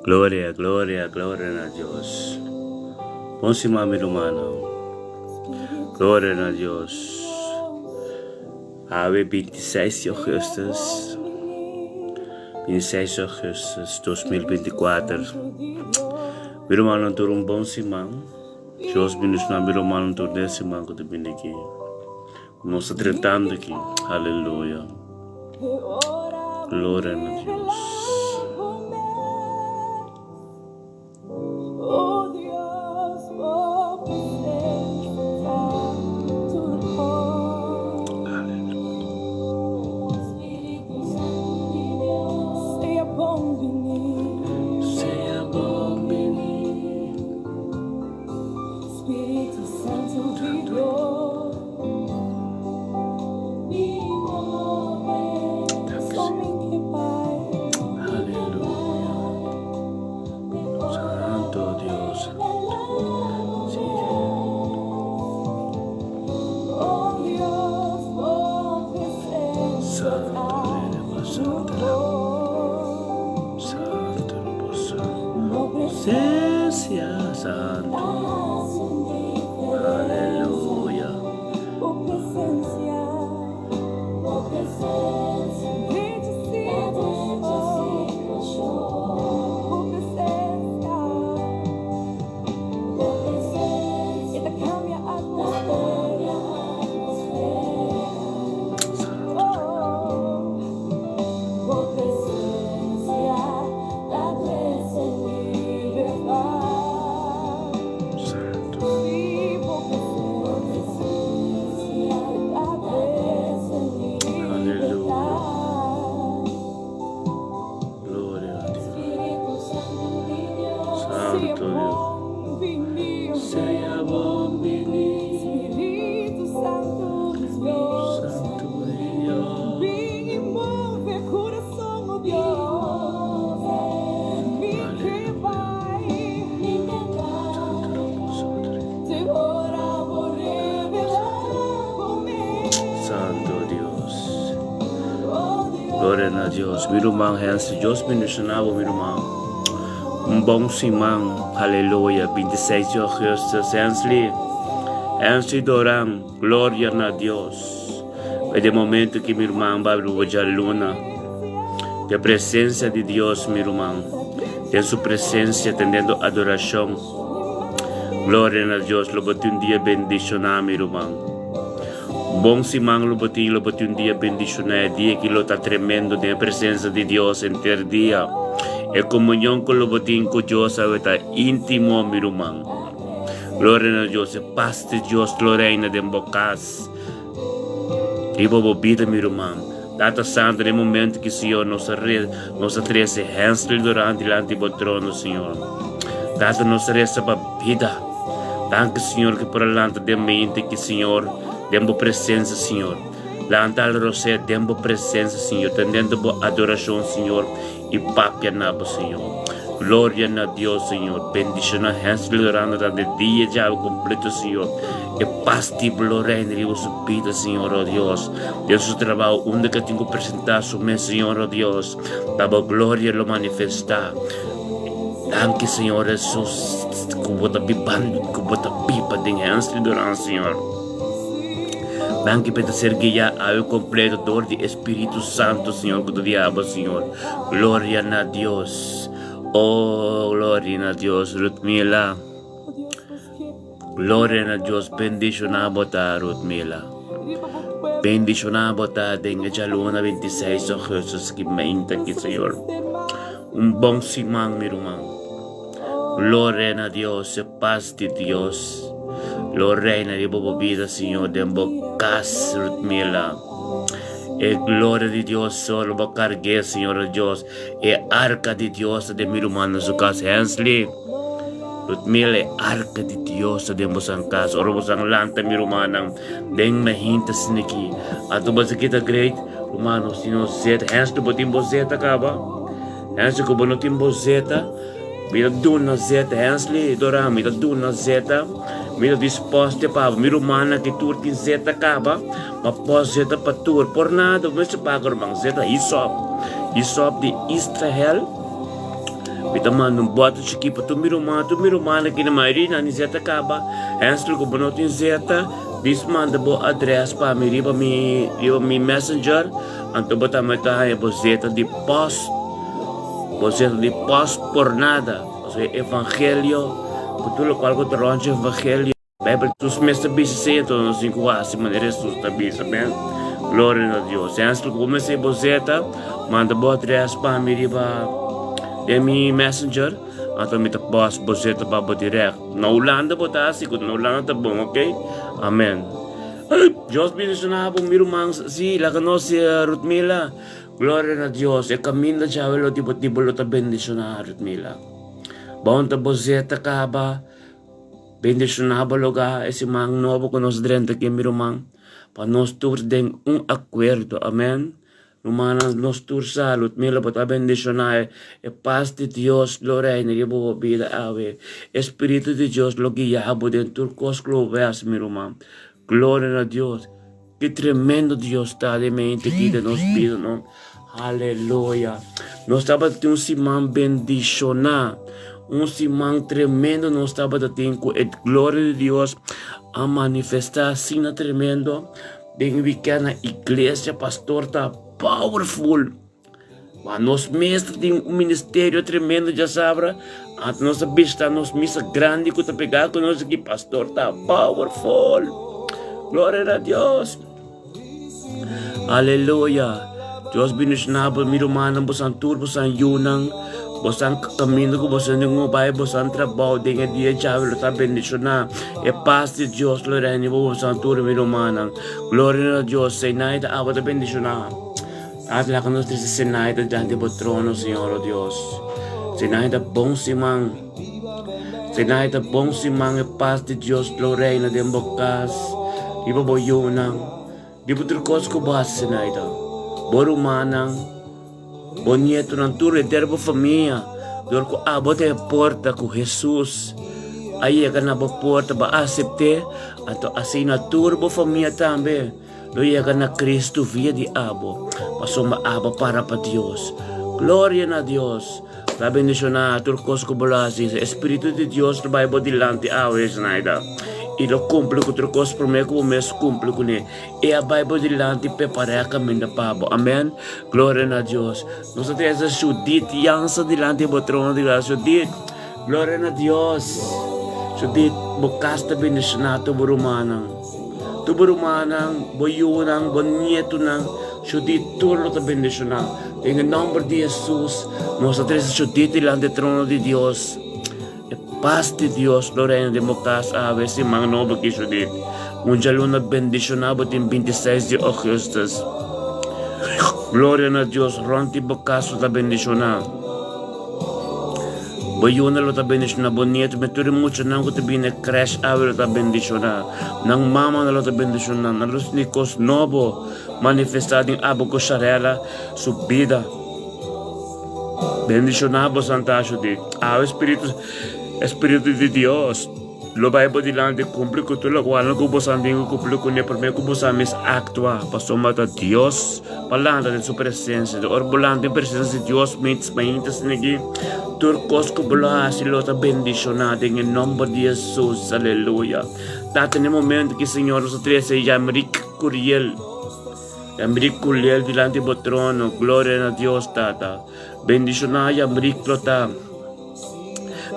Gloria, gloria, gloria na Dios. Bon siman mi rumannan. Gloria na Dios. Awe 26 di augustus, 26 di augustus 2024. Mi rumannan tur un bon siman. Dios bendiciona mi rumannan tur den siman ku ta bini aki. Nos ta drentando aki. Aleluya. Gloria na Dios. Sea bon bini. Aleluya. Santo Dios. Sí. Santo Santo Santo Presencia Santo. Aleluya. Santo. Aleluya. Gloria a Dios. Santo Dios. Sea bon bini. Santo Dios. Santo Dios. Gloria na Dios. Mi ruman Hensley, Dios bendiciona bo mi ruman. Un bon siman. Aleluya. 26 di augustus. Hensley. Hensley Doran. Gloria na Dios. Pa de momento ki mi ruman bai riba djaluna. Den presencia di Dios mi ruman. Den su presencia tendendo adoracion. Gloria na Dios. Lo bo tin un dia bendiciona mi ruman. Bon siman lo bo tin. Lo bo tin un dia bendiciona. E dia ki lo ta tremendo den e presencia di Dios henter dia. E comunion cu lo bo tin cu Dios awe ta intimo mi ruman. Gloria na Dios, e pas di Dios lo reina den bo kas. Riba bo bida, mi ruman. Tata Santo, den momento ki, Señor, nos a re, nos a trese Hensley Durant dilanti bo trono, Señor. Tata, nos a resa pa bida. Danki, Señor, ki por a lanta den mente ki, Señor, den bo presencia, Señor. Lanta al rosé den bo presencia, Señor, tendendo bo adoracion, Señor, i papia na bo, Señor. Gloria na Dios, Señor. Bendiciona Hensley Durant durante dia djawe completo, Señor. E paz di bo lo reina riba su bida, Señor, oh Dios. Den su trabao, unda ke tin ku presenta su mes, Señor, oh Dios. Pa bo gloria lo manifesta. Danki, Señor Jesus, ku bo ta bibando, ku bo ta biba den Hensley Durant, Señor. Danki pa e ta ser guiá awe kompleto dor di e Spiritu Santu, Señor, ku ta di abo, Señor. Gloria na Dios. Oh, gloria na Dios, Ruthmila. Gloria na Dios. Bendishoná bo ta, Ruthmila. Bendishoná bo ta den e djaluna 26 augustus ki mainta aki, Señor. Un bon siman, mi ruman. Gloria na Dios, e pas di Dios lo reina riba bo bida, Señor, den bo cas, Ruthmila. E gloria di Dios so lo bo cargu'é, Señor Dios. E arca di Dios ta den mi ruman na su cas, Hensley. Ruthmila, e arca di Dios ta den bosan cas. Ora bosan lanta, mi rumannan, den mahinta asina aki. Anto bo sa kita great, ruman, nos tin nos zeta. Hensley, bo tin bo zeta caba? Hensley, cu bo no tin bo zeta? Mi ta duna zeta, Hensley, Dora, mi ta duna zeta. Mi ta disposte pa mi rumannan ki tur tin zeta kaba, ma pos zeta pa tur. Por nada, bo mester paga ruman, zeta hisop. Hisop di Israel. Mi ta manda un bòter chikí pa tur mi ruman, tur mi rumannan aki na mayoria nan di zeta kaba. Hensel ku bo no tin zeta, dis manda bo adrès pa mi riba mi riba mi messenger, anto bo tambe ta haña bo zeta di pòst, bo zeta di pòst por nada. Pasobra e evangelio, ku tur lokual ku ta rònt dje evangelio. Bijbel Jesús mes ta bisa esei, enton nos tin ku hasi manera Jesús ta bisa, amen. Gloria na Dios. Hensel ku bo mester bo zeta, manda bo adres pa mi riba den mi messenger, anto mi ta post bo zeta pa bo direct. Na Hulanda bo ta hasi, ku na Hulanda ta bon, ok? Amen. Dios bendiciona bo mi ruman, si laga nos Ruthmila. Gloria na Dios. E kaminda djawe lo di bo di bo lo ta bendiciona Ruthmila. Bon ta bo zeta kaba. Bendishoná bo lugá e siman nobo ku nos drenta aki, mi ruman, pa nos tur den un akuerdo. Amèn. Rumannan, nos tur salud. Mira, bo ta bendishoná. E pas di Dios lo reina riba bo bida awe. E Spiritu di Dios lo guia bo den tur kos ku lo wes, mi ruman. Gloria na Dios. Ki tremendo Dios ta den mente aki den nos bida, no? Aleluya. Nos tabata tin un siman bendishoná. Un siman tremendo nos tabata tin ku e gloria di Dios a manifestá asina tremendo den weekend na iglesia. Pastor ta powerful. Ma nos mes ta tin un ministerio tremendo djasabra. Anto nos a bishita nos misa grandi ku ta pegá ku nos aki. Pastor ta powerful. Gloria na Dios. Aleluya. Dios bendiciona bo mi rumannan, bosan tur, bosan yunan, bosan kaminda ku bosan den un bai, bosan trabou den e dia djawe lo ta bendiciona. E pas di Dios lo reina riba bosan tur mi rumannan. Gloria na Dios. Senaida abo ta bendiciona. Tata laga nos trese Senaida dilanti bo trono, Señor, o Dios. Senaida bon siman. Senaida bon siman e pas di Dios lo reina den bo kas, riba bo yunan, riba tur kos ku bo hasi, Senaida. Bo rumannan, bo nietonan, tur henter bo famia, dor ku abo ta e porta ku Hesus a yega na bo porta, bo a asept'é, anto asina tur bo famia tambe. Lo yega na Cristo via di abo, pasobra abo para pa Dios. Gloria na Dios! Ta bendiciona tur cos cu bo lo haci. E Spiritu di Dios lo bai bo dilanti awe, Zenaida, y lo cumpli cu tur cos prome cu bo mes cumpli cune. E a bai bo dilanti prepara e caminda pa bo. Amen. Gloria na Dios. Nos ta trece Judith Jansen dilanti bo trono di gracia. Judith, gloria na Dios. Judith, bo cas ta bendiciona tur bo rumannan. Tur bo rumannan, bo yunan, bo nietunan, Judith tur lo ta bendishoná. Den e nòmber di Hesus, nos ta trese Judith dilanti e trono di Dios. E pas di Dios lo reina den bo kas awe, siman nobo aki, Judith. Un djaluna bendishoná bo tin 26 di ougùstùs. Gloria na Dios, rònt di bo kas lo ta bendishoná. Bo yunan lo ta bendishoná, bo nieto, me tur e muchanan ku ta bini na krèsh awe lo ta bendishoná. Nan mamanan lo ta bendishoná, nan lo sinti kos nobo manifestá den abo ku Sharela su bida. Bendishoná bo Santa Judith. Awe Spiritu, Spiritu di Dios lo bai bo dilanti kumpli ku tur lokual ku bosan tin ku kumpli kuné promé ku bosan mes aktua, pasobra ta Dios. Pa lanta den su presencia. Ora bo lanta den presencia di Dios, mainta asina aki, tur cos cu bo lo haci lo ta bendiciona den e nomber di Jesus. Aleluya. Tata, den e momento aki, Señor, nos ta trece Yamrik Curiel, Yamrik Curiel dilanti bo trono. Gloria na Dios, Tata. Bendiciona Yamrik lo ta.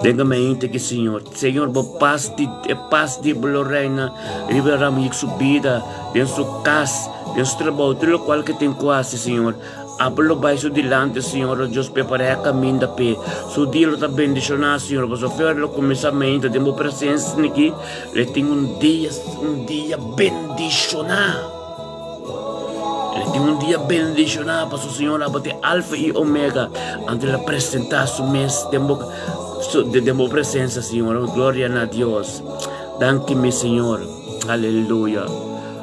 Den e mainta aki, Señor. Señor, bo pas di, e pas di bo lo reina riba Ramik su bida, den su cas, den su trabou, tur locual ke tin cu haci, Señor. Abo lo bai su dilanti, Señor, o Dios, prepara e caminda p'e. Su dia lo ta bendiciona, Señor, pasobra fe ora lo cuminsa mainta den bo presencia aki, lo e tin un dia, un dia bendiciona. El tin un dia bendicioná pasobra Señor abo ta e Alfa i Omega. Anto el a presentá su mes den bo, den bo presencia, Señor. Oh, gloria na Dios. Danki, mi Señor. Aleluya.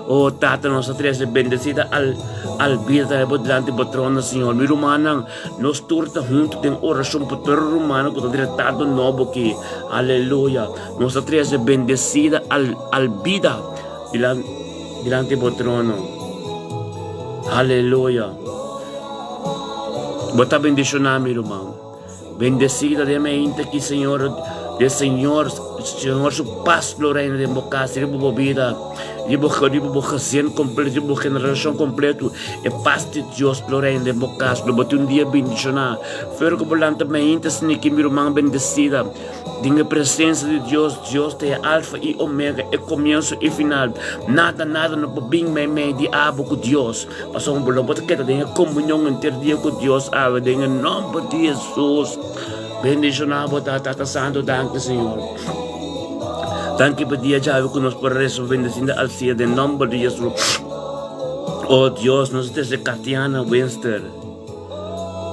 Oh, Tata, nos a trece bendecida al, al vida tambe bo delante bo trono, Señor. Mi rumannan, nos tur ta hunto den oracion pa tur rumannan cu ta tratado nobo aki. Aleluya. Nos a trece bendecida al, al vida. Dilanti bo trono. Aleluya. Bo ta bendishoná, mi ruman. Bendecida den mente aki, Señor, de Señor, Señor su paz lo reina den bo cas, riba bo vida, riba, riba bo gezin completo, riba bo generacion completo. E paz di Dios lo reina den bo cas, lo bo tin un dia bendicioná. Fer cu bo lanta mente sniki, mi ruman bendecida. Den e presencia di Dios, Dios ta e Alfa y Omega, e comienzo y final. Nada, nada no por bin meimei di abo cu Dios. Pasobra bo lo bo ta keda den e komunion henter dia ku Dios awe den e nòmber di Hesus. Bendishoná bo ta Tata Santu, danki Señor. Danki pa dia djawe ku nos por resa bendisindo al sia den nòmber di Hesus. Oh Dios, nos ta trese Katiana Winster.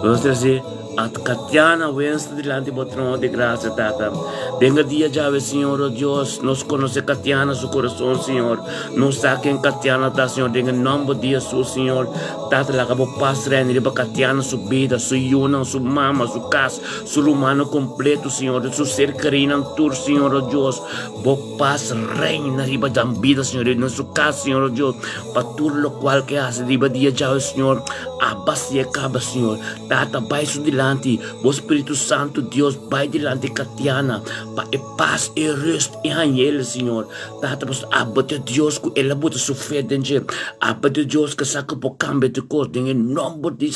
Nos trese a Katiana Winster dilanti bo trono di grasia, Tata. Den e dia djawe, Señor, oh Dios, nos konosé Katiana su kurason, Señor. Nos sa ken Katiana ta, Señor, den e nòmber di Hesus, Señor. Tata, laga bo pas reina riba Katiana su bida, su yunan, su mama, su kas, su rumannan kompleto, Señor, su ser kerínan tur, Señor, oh Dios. Bo pas reina riba nan bida, Señor, riba su kas, Señor, oh Dios, pa tur lokual ke hasi riba dia djawe, Señor. Abasia kaba, Señor. Tata, bai su dilanti. Bo Spiritu Santu, Dios, bai dilanti Katiana, pa e pas, e rust, e hañ'el, Señor. Tata, pasobra abo ta Dios ku el a bota su fe den dje. Abo ta Dios ku sa ku por kambia tur kos den e nòmber di,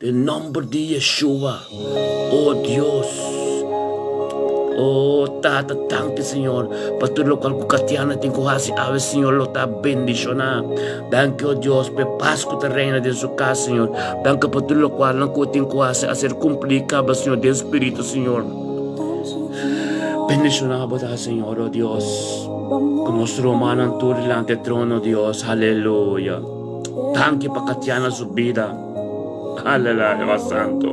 den nòmber di Yeshua. O Dios! O Tata, danki Señor pa tur lokual ku Katiana tin ku hasi awe, Señor, lo ta bendishoná. Danki, o Dios, pa e pas ku ta reina den su kas, Señor. Danki pa tur lokualnan ku tin ku hasi a ser kumplí kaba, Señor, den spiritu, Señor. Bendishoná bo ta, Señor, o Dios, ku nos rumannan tur dilanti e trono, Dios. Aleluya. Danki pa Katiana su bida. Aleluya, Santo.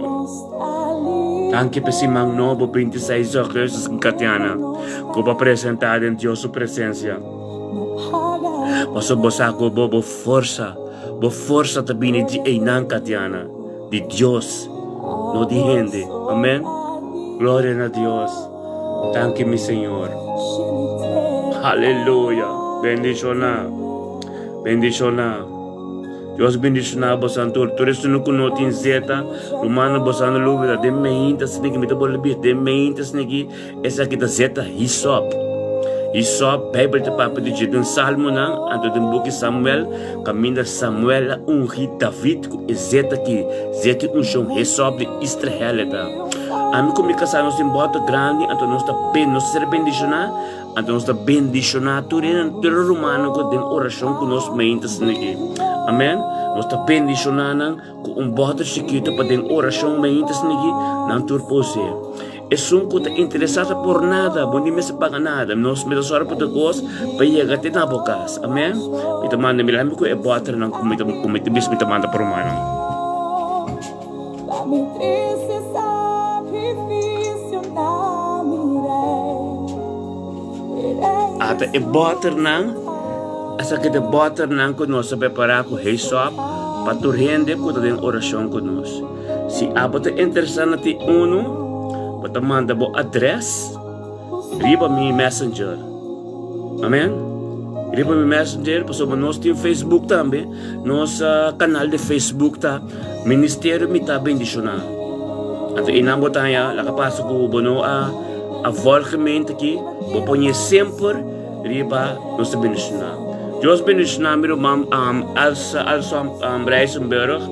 Danki pa e siman nobo, 26 di augustus, Katiana, ku bo a presentá den Dios su presensia. Pasobra bo sa ku bo bo forsa, bo forsa ta bini di einan, Katiana, di Dios, no di hende. Amen. Gloria na Dios. Danki, mi Señor. Aleluya. Bendishoná. Bendishoná. Dios bendishoná bosan tur. Tur esun ku no tin zeta, rumannan bosan no lubida den meinta esaki mi ta bolbe bisa den meinta esaki, esaki ta zeta hisop. Hisop, Beibel ta papia di dje den Salmonan, anto den buki Samuel, kaminda Samuel a ungi David ku e zeta aki, zeta di unshon hisop di Israel e ta. Ami ku mi kasá nos tin bòter grandi, anto nos ta ben, nos ta ser bendishoná. Anto nos ta bendishoná tur e tur e rumannan ku den orashon ku nos meinta asina aki. Amen. Nos ta bendishoná nan ku un bòter chikitu pa den orashon meinta asina aki nan tur por us'é. Esun ku ta interesá ta por nada, bo ni mester paga nada. Nos mester sòru pa tur kos pa yega te na bo kas. Amen. Mi ta manda mira mi ku e bòternan ku mi ta ku mi ta bisa mi ta manda pa rumannan. Ata e bòternan, esaki ta e bòternan ku nos a prepará ku heisòp pa tur hende ku ta den orashon ku nos. Si abo ta interesá na tin unu, bo ta manda bo adrès riba mi messenger. Amen. Riba mi messenger, pasobra nos tin Facebook tambe. Nos kanal di Facebook ta Ministerio Mi Ta Bendishoná. Anto einan bo ta haña laga pasa ku bo no a a vòlg gemeente aki, bo poñ'é semper riba Nos Ta Bendishoná. Dios bendishoná mi ruman Elsa Elsa Rijsenburg.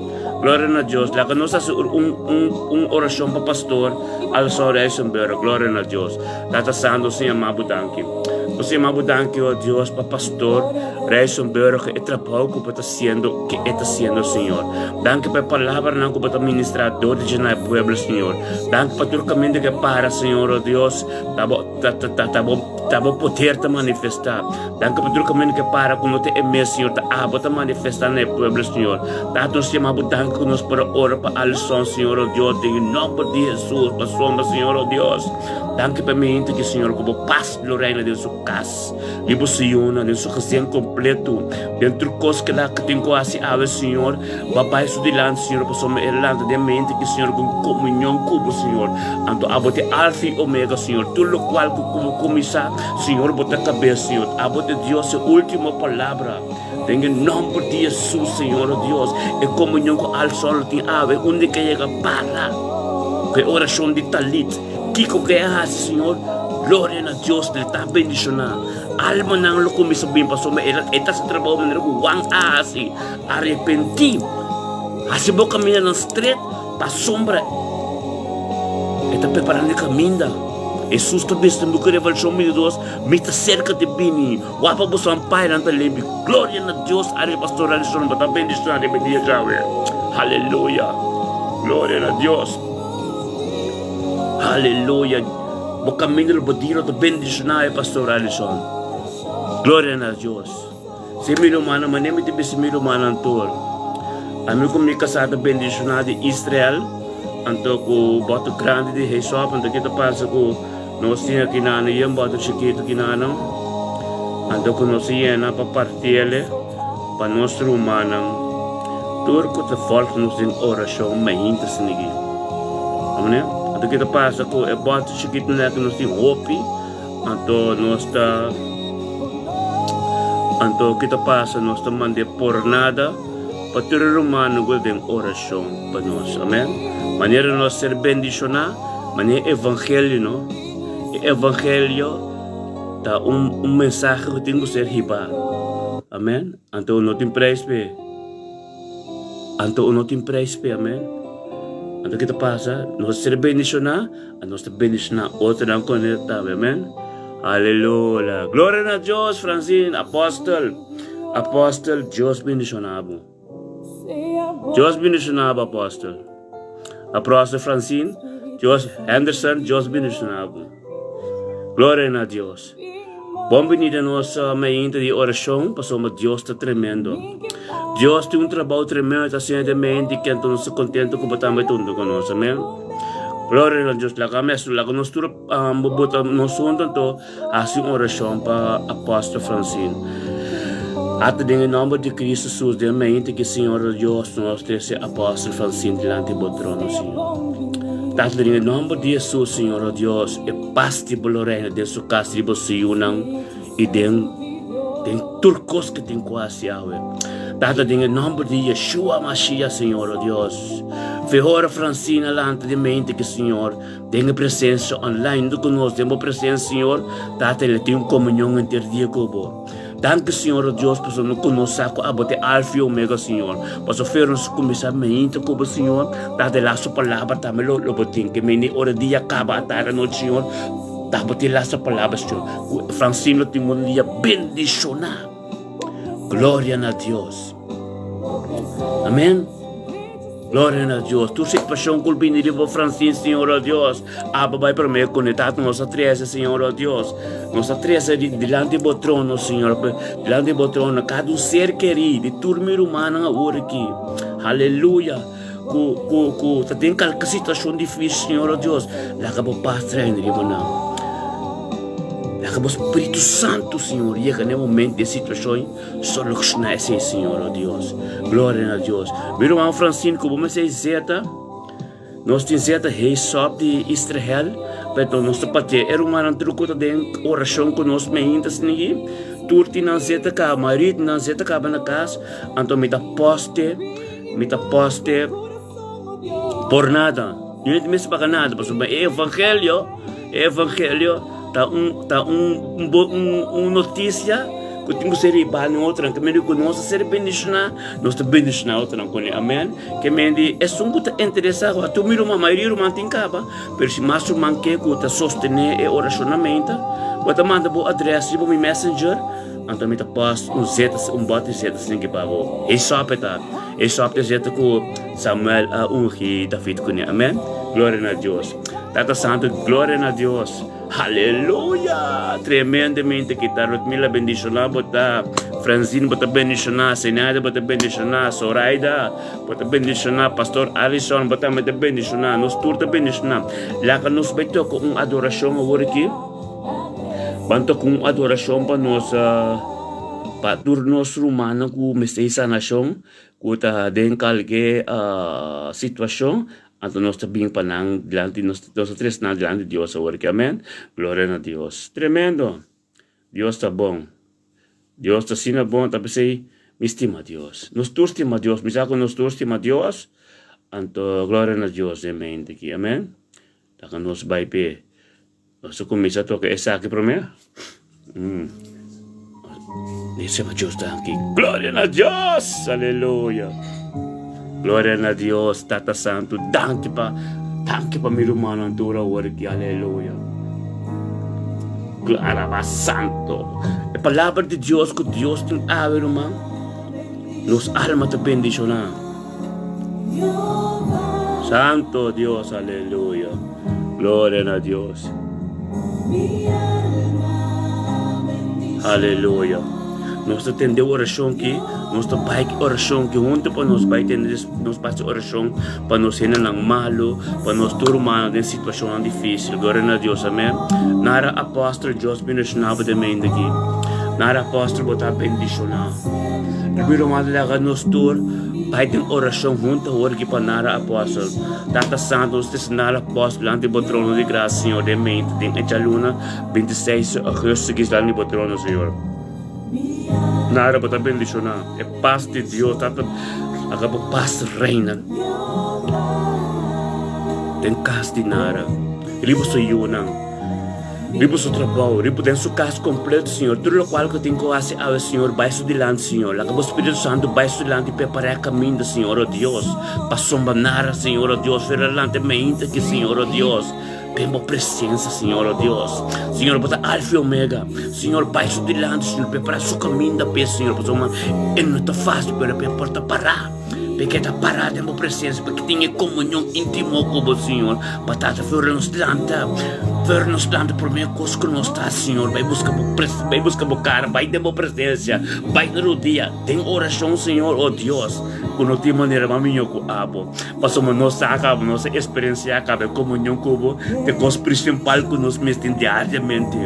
Gloria na Dios. Laga nos hasi un un un orashon pa pastor Elsa Rijsenburg. Gloria na Dios. Tata Santo, nos ta yama bo danki. Nos ta yama bo danki, oh Dios, pa pastor Rijsenburg, e trabou ku bo ta hasiendo, ke e ta hasiendo, Señor. Danki pa e palabranan ku bo ta ministra dor di dje na e pueblo, Señor. Danki pa tur kaminda ku e para, Señor, oh Dios, ta bo, ta, ta, ta, ta bo, ta bo poder ta manifestá. Danki pa tur kaminda ku e para ku no ta e mes, Señor, ta abo ta manifestá na e pueblo, Señor. Tata, nos ta yama bo danki ku nos por a ora pa Alison, Señor, oh Dios, den e nòmber di Hesus, pasobra, Señor, oh Dios, Danki pa mi hende ki Señor ku bo pas lo reina den su kas, riba su yunan, den su gezin kompleto, den tur kos ku el a tin ku hasi awe Señor, ba bai su dilanti Señor pasobra el a lanta den mi hende ki Señor ku komunion ku bo Señor, anto abo ta e alfa i omega Señor, tur lokual ku bo kuminsá Señor bo ta kab'é Señor, abo ta Dios e ultimo palabra, den e nòmber di Hesus Señor o Dios, e komunion ku al solo tin awe unda ke yega para. Ku e orashon di Talit, kiko ku e a hasi, Señor? Gloria na Dios, el ta bendishoná. Almanan lo kuminsá bin pasobra e ta hasi trabou manera ku Juan a hasi. Arepentí, hasi bo kamindanan stret pasobra e ta preparando e kaminda. Hesus ta bisa den buki Revelashon 22, Mi ta serka di bini. Wak pa boso ampainan ta limpi. Gloria na Dios ariba pastor Alison bo ta bendiciona riba e dia djawe. Haleluya. Gloria na Dios. Haleluya. Bo caminda lo bo dia lo ta bendiciona e pastor Alison. Gloria na Dios. Si mi rumannan, manera mi ta bisa mi rumannan tur. Ami ku mi kasá ta bendiciona di Israel, anto ku boto grandi di Hesop, anto ke ta pasa ku Nos tin akinan i un bòter chikitu kinanan, anto ku nos a yena pa partiele pa nos rumannan tur ku ta vòlg nos den orashon mainta sinigi. Amene? Anto ke ta pasa ku e bòter chikitu nan aki nos tin hopi, anto nos ta anto ke ta pasa nos ta mand'é por nada pa tur e rumannan ku ta den orashon pa nos. Amen? Manera nos ser bendishoná. Manera evangelio no, e evangelio ta un un mensahe ku tin ku ser hibá. Amen. Anto no tin preis p'e. Anto no tin preis p'e, amen. Anto ke ta pasa? Nos ser bendishoná, nos ta bendishoná otronan kuné tambe, amen. Aleluya. Gloria na Dios, Francine, apòstel. Apòstel, Dios bendishoná bo. Dios bendishoná bo, apòstel. Apostel Francine, Dios Henderson, Dios bendiciona bo. Gloria na Dios. Bon bini den nos meinta di oracion, pasobra Dios ta tremendo. Dios tin un trabou tremendo ta haciendo den meinta y kende nos ta contento cu bo tambe ta hunto cu nos. Amen. Gloria na Dios. Laga mes, laga nos tur bota nos hunto anto Hasi un orashon pa Apòstel Francine. Ata den e nòmber di Cristo Jesus den mente ki Señor Dios nos trese Apòstel Francine dilanti bo trono, Señor. Tata den e nòmber di Jesus, Señor Dios, e pas di bo lo reina den su kas riba su yunan i den den tur kos ku tin ku hasi awe. Tata den e nòmber di Yeshua Mashiach, Señor Dios, fehora Francine a lanta den mente ki Señor Den e presencia online hunto cu nos den bo presencia Señor Tata el tin un comunion henter dia cu bo. Danki Señor o Dios pasobra no cu nos sa cu abo ta e Alfa y Omega Señor. Pasobra fer nos cuminsa meinta cu bo Señor Tata e laso palabra tambe lo lo bo tin ke mende ora dia caba atardi anochi Señor ta bo tin laso palabra Señor cu Francine lo tin un dia bendiciona. Gloria na Dios. Amen. Gloria na Dios. Tur situacion cu bini riba Francine, Señor oh Dios. Abba bai prome cu ne Tata nos a trece, Señor oh Dios. Nos a trece dilanti bo trono, Señor. Dilanti bo trono. Cada un ser keri di tur mi rumannan awor aki. Haleluya. Cu, cu, cu ta den kalke situacion dificil, Señor oh Dios. Laga bo paz reina riba nan. Laga bo Spiritu Santo, Señor, yega na e momento di e situacion. Soluciona esei, Señor, oh Dios. Gloria na Dios. Mi ruman Francine, ku bo mester zeta, nos tin zeta heesop di Israel, pero nos ta patia e rumannan tur ku ta den orashon ku nos meinta asina Tur tin nan zeta kaba, mayoria tin nan zeta kaba na kas, anto mi ta poste, mi ta poste por nada. Mi no mester paga nada, pasobra e evangelio, e evangelio ta un ta un un un notisia ku tin ku ser riba na otronan. Ke mende ku nos a ser bendishoná, nos ta bendishoná otronan kuné. Amen. Ke mende esun ku ta interesá, tur mi ruman, mayoria ruman tin kaba, pero si mas ruman ke ku ta sostené e orashonamento, bo ta manda bo adrès riba mi messenger. Anto mi ta pas un zeta, un bòt di zeta sin ki pa bo. E sòp e ta, e sòp di zeta ku Samuel a ungi David kuné. Amèn. Gloria na Dios. Tata Santu, gloria na Dios. Haleluya! Tremendamente kita Rutmila bendishoná bo ta. Francine bo ta bendishoná, Zenaida bo ta bendishoná, Zoraida bo ta bendishoná, Pastor Alison bo tambe ta bendishoná. Nos tur ta bendishoná. Laga nos bai toka un adorashon awor aki. Ban toka un adorashon pa nos pa tur nos rumannan ku mester di sanashon ku ta den kalke situashon anto nos ta bin pa nan dilanti nos ta trese nan dilanti Dios awor aki amen gloria na Dios tremendo Dios ta bon Dios ta asina bon ta p'esei mi stima Dios nos tur stima Dios mi sa ku nos tur stima Dios anto gloria na Dios den mente aki amen. Laga nos bai p'e. Nos a kuminsá toka esaki promé. Mm. Dice pa Dios danki. Gloria na Dios! Aleluya. Gloria na Dios, Tata Santo. Danki pa, danki pa mi rumannan tur awor aki. Aleluya. Alaba Santo. E palabra di Dios ku Dios tin awe, ruman. Nos alma ta bendishoná. Santo Dios, aleluya. Gloria na Dios. Aleluya. Nos ta tende orashon ki, nos ta bai ki orashon ki huntu pa nos bai tende nos pasa orashon pa nos hendenan malu, pa nos tur humano den situashonnan difisil. Gloria na Dios, amen. Nara apòstel Dios bendishoná bo den mente aki. Nara apòstel bo ta bendishoná. Mi ruman laga nos tur bai den orashon huntu awor aki pa nara apòstel. Tata Santu, nos trese nara apòstel dilanti bo trono di grasia, Señor, den mente den e djaluna 26 di augustus aki dilanti bo trono, Señor. Nara bo ta bendishoná. E pas di Dios, Tata, laga bo pas reina den kas di nara, riba su yunan. Riba su trabou, riba den su kas kompleto, Señor. Tur lokual ku tin ku hasi awe, Señor, bai su dilanti, Señor. Laga bo Spiritu Santu bai su dilanti i prepará e kaminda, Señor, o Dios, pa sombanara, Señor, o Dios, fer adelante meinta aki, Señor, o Dios, den bo presensia, Señor, o Dios. Señor, bo ta Alfa i Omega. Señor, bai su dilanti, Señor, prepará su kaminda p'e, Señor, pasobra e no ta fásil, pero p'e por ta pará. P'e ta pará den bo presensia, pa ke tin e komunion íntimo ku bo, Señor. Pa Tata, for nos lanta, for nos lanta, promé kos ku nos ta hasi, Señor, bai buska bo pres, bai buska bo kara, bai den bo presensia, bai na rodia den orashon, Señor, o Dios, ku no tin manera mas mihó ku abo. Pasobra nos sa kaba, nos a eksperensiá kaba e komunion ku bo, ta e kos prinsipal ku nos mester tin diariamente.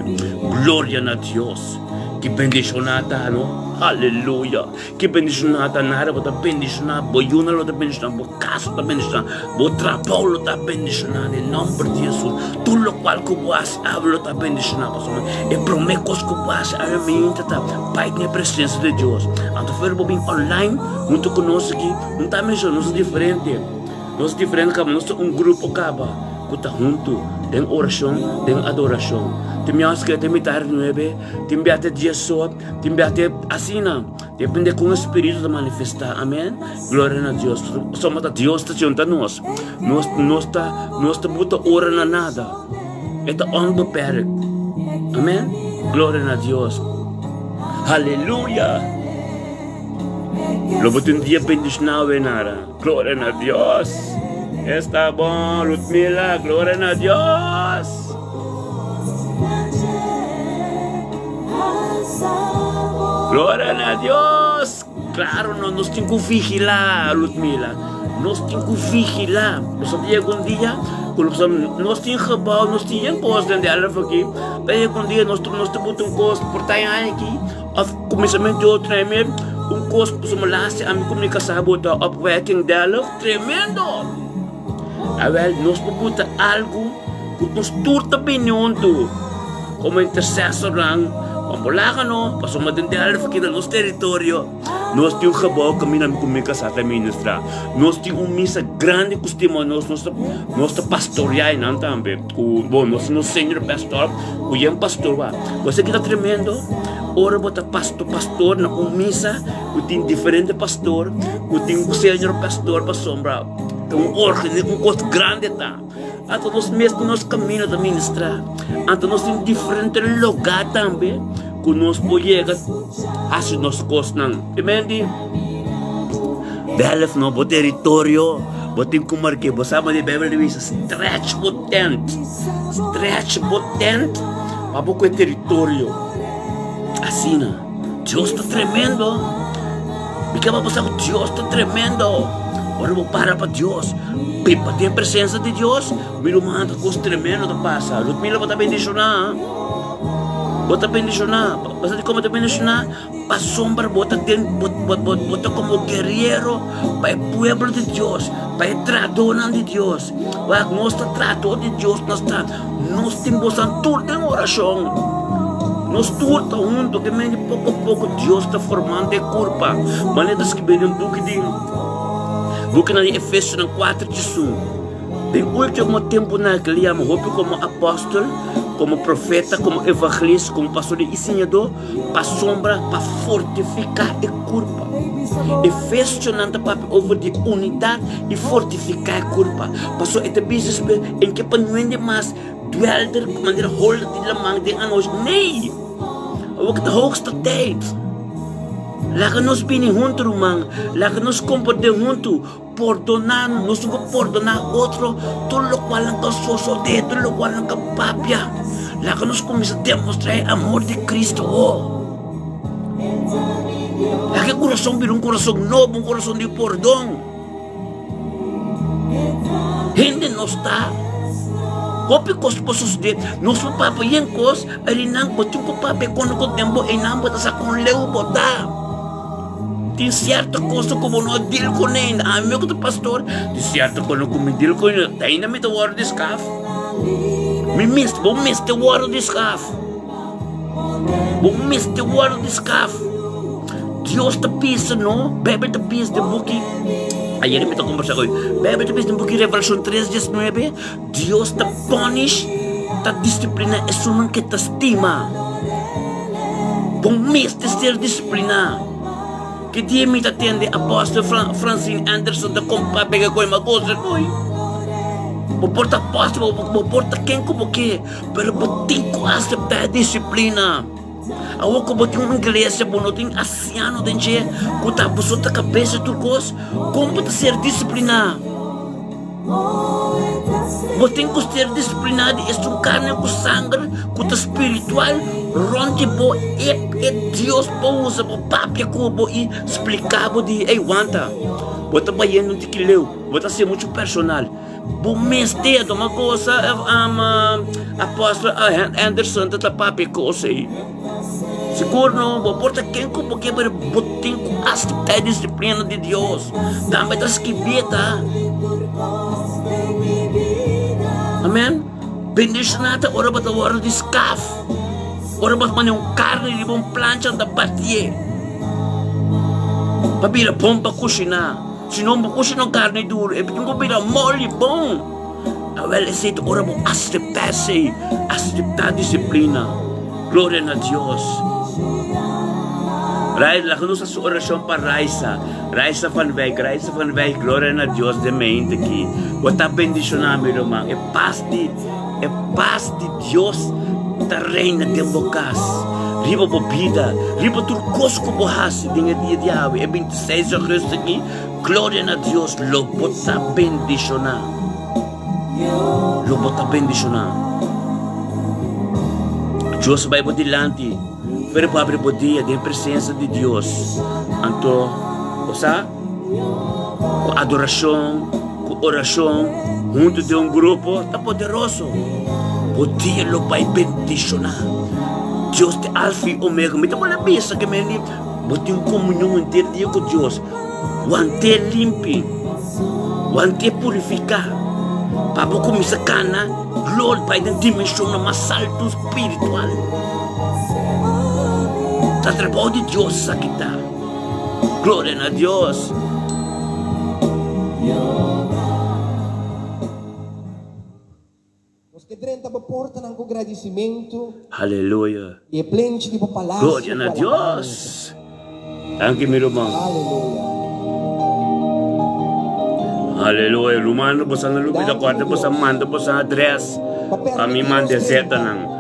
Gloria na Dios! Ki bendishoná ta, no? Aleluya! Ki bendishoná ta nada bo ta bendishoná, bo yunan lo ta bendishoná, bo kas lo ta bendishoná, bo trabou lo ta bendishoná den nòmber di Hesus. Tur lokual ku bo hasi awe lo ta bendishoná pasobra e promé kos ku bo hasi awe mainta ta bai den e presensia di Dios. Anto fuera bo bin online huntu ku nos aki, no ta menshoná, nos ta diferente, nos ta diferente kaba, nos ta un grupo kaba ku ta huntu den orashon, den adorashon. Tin miaus ke ta mitar nuebe, tin bia ta diesot. Tin bia te asina, depende kon e spiritu ta manifestá. Amen. Gloria na Dios. Pasobra ta Dios ta junta nos. Nos, nos ta, nos ta buta ora na nada. E ta onbeperkt. Amen. Gloria na Dios. Aleluya. Lo bo tin un dia bendishonado, Nara. Gloria na Dios. Esta bon, Ludmila. Gloria na Dios. Gloria na Dios. Claro, no, nos tin ku vigilá, Ludmila. Nos tin ku vigilá. Nos ta yega un dia ku nos nos tin gebou, nos tin yen kos den Delft aki. Ta yega un dia nos nos ta buta un kos por ta aki òf kuminsamentu di otro aña un kos pasobra laatste ami ku mi kasá bota opwekking Delft tremendo. Awel nos por buta algu ku nos tur ta bini huntu komo intersesornan pa bo laga no pasobra den Delft aki ta nos teritorio. Nos tin un gebou kaminda mi ku mi kasá ta ministrá. Nos tin un misa grandi ku stima nos. Nos ta nos ta pastoreá einan tambe. Ku bon nos tin nos senior pastor ku yen pastor wak. Bo sa ki ta tremendo? Ora bo ta pasto pastor na un misa ku tin diferente pastor, ku tin un senior pastor pasobra ta un organ un kos grandi ta. Anto nos mes tin nos kaminda ta ministrá. Anto nos tin diferente lugá tambe ku nos por yega hasi nos kosnan. Amen di? Bèlf no bo teritorio, bo tin ku mark'é. Bo sa manera Beibel ta bisa, stretch bo tent. Stretch bo tent pa bo ku e teritorio. Asina. Dios ta tremendo. Mi ke pa bo sa ku Dios ta tremendo. Ora bo para pa Dios, biba den presensia di Dios, mi ruman ta kos tremendo ta pasa. Ludmila bo ta bendishoná. Bo ta bendishoná. Bo sa dikon bo ta bendishoná? Pasobra bo ta den bo bo bo bo ta komo guerriero pa e pueblo di Dios, pa e trahadónan di Dios. Wak nos ta trahadó di Dios, nos ta nos tin bosan tur den orashon. Nos tur ta huntu, ke mende poko poko Dios ta formando e kurpa. Manera ta skibí den buki di bukinan di Efesionan kuater djesun. Den último tempunan aki lo yama hopi komo apòstel, komo profeta, komo evangelista, komo pastor i siñadó, pasobra pa fortifiká e kurpa. Efesionan ta papia over di unidat i fortifiká e kurpa. Pasobra e ta bisa despues, En ke pa nuende mas duelder ku manera holder di laman den anochi. Nee! Awor ku ta hoogste tijd. Laga nos bini huntu, ruman. Laga nos komport'é huntu. Pordoná, nos tin ku pordoná otro tur lokual nan ta sosodé, tur lokual nan ta papia. Laga nos kuminsá demostrá e amor di Kristu awor. Laga e kurason bira un kurason nobo, un kurason di pordon. Hende nos ta hopi kos por sosodé. Nos por papia yen kos, pero einan bo tin ku papia kono ku den bo, einan bo ta sa kon leu bo ta. Tin sierto cosa ku bo no a deal kuné ainda. Ami ku ta pastor, tin sierto cosa ku mi deal kuné, te ainda mi ta wòrdu di skaf. Mi mester, bo mester wòrdu di skaf. Bo mester wòrdu di skaf. Dios ta bisa no, Bijbel ta bisa den buki, ayer mi ta kombersá ku Bijbel ta bisa den buki Revelashon 3, 19, Dios ta punish, ta disipliná esunnan ke ta stima. Bo mester ser disipliná. Ki dia mi ta tende Apostel Francine Anderson ta kompa pega ku e goza ku e? Bo por ta apostel, bo por ta ken ku bo ke, pero bo tin ku aseptá e disiplina. Awor ku bo tin un iglesia, bo no tin asiano den dje ku ta boso ta kabes di tur kos, kon bo ta ser disipliná? Bo tin ku ser disipliná di esun karni ku sanger ku ta spiritual rònt di bo e e Dios por usa bo papia ku bo i splika bo di ey wanta bo ta bayendo un tiki leu bo ta hasi muchu personal bo mester tuma cosa Apostel Anderson ta papia kos ey. Sigur no, bo por ta ken ku bo ke, pero bo tin ku aseptá e disiplina di Dios. Tambe ta skibí ta. Amen. Bendishoná ta ora bo ta wòrdu di skaf, ora bo ta pone un karni riba un plancha ta batié pa bira bon pa kushiná. Si no bo kushiná un karni duru, e tin ku bira moli bon. Awel esei ta ora bo aseptá esei, aseptá disiplina. Gloria na Dios. Laga nos hasi orashon pa Raisa, Raisa van Wijk, Raisa van Wijk, gloria na Dios den mente aki. Bo ta bendishoná mi ruman. E pas di, e pas di Dios ta reina den bo kas, riba bo bida, riba tur kos ku bo hasi den e dia di awe, e 26 di augustus aki. Gloria na Dios, lo bo ta bendishoná. Lo bo ta bendishoná. Dios bai bo dilanti, pero bo abri bo dia den presensa di Dios. Anto, bo sa, ku adorashon, ku orashon, huntu den un grupo, ta poderoso. Bo dia lo bai bendishoná. Dios ta Alfa i Omega. Mi ta por a bisa ke meni bo tin komunion henter dia ku Dios. Want'é limpi, want'é purifiká, pa bo kuminsá kana glor bai den dimenshonnan mas altu spiritual. Ta trabou di Dios esaki ta. Gloria na Dios! Nos ke drenta bo portanan ku gradisimentu. Aleluya. I e plenchi di bo palasio Gloria ku na Dios. alabansa. Danki mi ruman. Aleluya. Aleluya. Ruman boso no lubida Danki kòrda mi boso Dios. manda boso adrès Pa pa mi permití manda nos e zetanan. drenta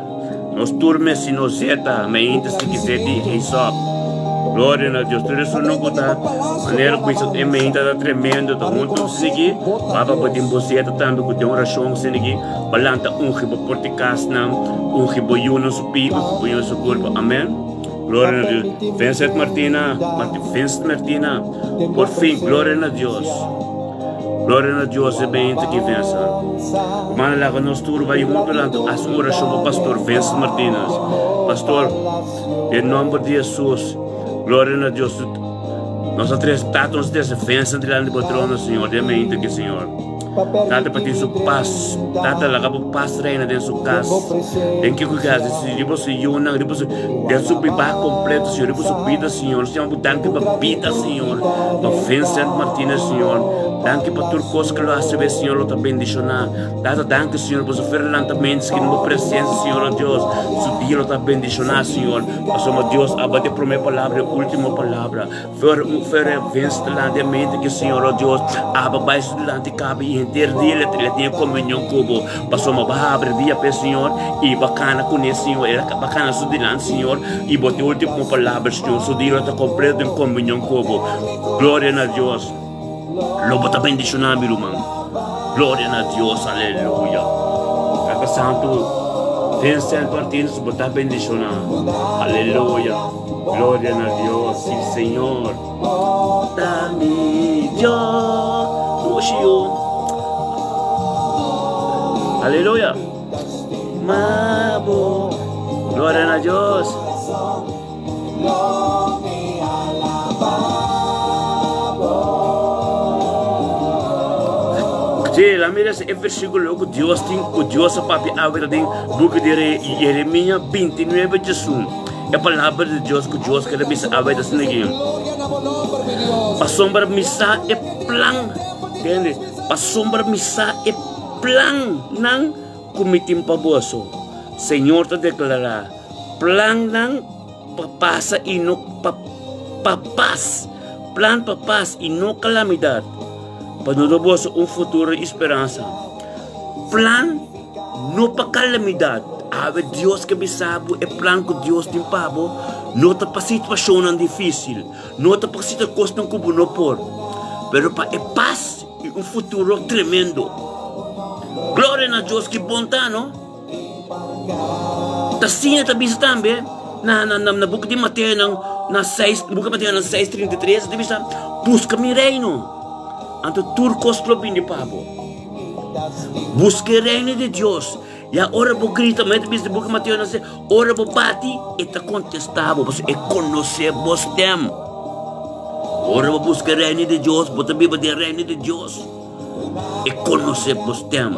Nos tur mester nos zeta, ku mainta si ki zeta i gradisimentu. Aesop. Gloria na Dios. Tur Pa esun drenta ku den ta bo palasio ku manera ku e alabansa. mainta ta tremendo ta Pa huntu rekonosé sigi. ku bo ta Papa bo tin Dios. bo zeta tambe ku den orashon sigi. Pa lanta ungi bo por di kasnan, ungi bo yunan su pi, ungi bo yunan su kurpa. Amen. Gloria na Dios. Vincent Martina, Martin, Vincent Martina, por fin, gloria na Dios. Gloria na Dios e beinta ki Vincent. Hermano, laga nos tur bai hunto lanta hasi un orashon pa Pastor Vincent Martinez. Pastor, den nomber di Jesus, gloria na Dios. Nos a trese, Tata, nos a trese Vincent dilanti di bo trono, Señor, den beinta ki, Señor. Tata pa tin su pas. Tata laga bo pas reina den su kas. Den kiko ke hasi si riba su yunan, riba su den su bibá kompleto Señor, riba su bida Señor. Nos yama bo danki pa bida Señor, pa Vincent Martinez Señor. Danki pa tur kos ku lo hasi be, Señor, lo ta bendishoná. Tata, danki, Señor, pa su ferlantamentu ski den bo presensia, Señor, oh Dios. Su dia lo ta bendishoná, Señor. Pasobra, Dios, aba di e promé palabra i e último palabra. Fer un fer vens dilanti e mente ki Señor, oh Dios, aba bai su dilanti kabe i henter dia le le tin e komunion ku bo. Pasobra bo a habri dia p'e, Señor, i bo a kana kuné, Señor, el a kana su dilanti, Señor, i bo tin último palabra, Señor. Su dia lo ta kompleto den komunion ku bo. Gloria na Dios. Lo bo ta bendishoná, mi ruman. Gloria na Dios, aleluya. Tata Santu, Vincent Martinez, bo ta bendishoná. Aleluya. Gloria na Dios, sí, Señor. Ta mi Dios. Dushi yo. Aleluya. Mabo. Gloria na Dios. Sí, la mira e versículo ku Dios tin, ku Dios a papia awe ta den buki di Jeremia 29, 11. E palabra di Dios ku Dios kere bisa awe ta asina aki. Pasobra mi sa e plan, tende? Pasobra mi sa e plannan ku mi tin pa boso. Señor ta deklará. Plannan pa pasa i no pa pa pas. Plan pa pas i no kalamidat, pa duna boso un futuro i speransa. Plan no pa kalamidat. Awe Dios ke bisa bo e plan ku Dios tin pa bo no ta pa situashonnan difisil, no ta pa sita kosnan ku bo no por, pero pa e pas i un futuro tremendo. Gloria na Dios, ki bon ta, no? Ta siña ta bisa tambe na na na buki di Mateo nan na seis buki Mateo nan 6:33 ta bisa buska mi reino anto tur kos lo bini pa bo. Buska e reino di Dios ya ora bo grita mi ta bisa di buki Mateo nan ora bo bati e ta kontesta bo pasobra e konosé bo stem. Ora bo buska e reino di Dios bo ta biba den reino di Dios. E konosé bo stèm.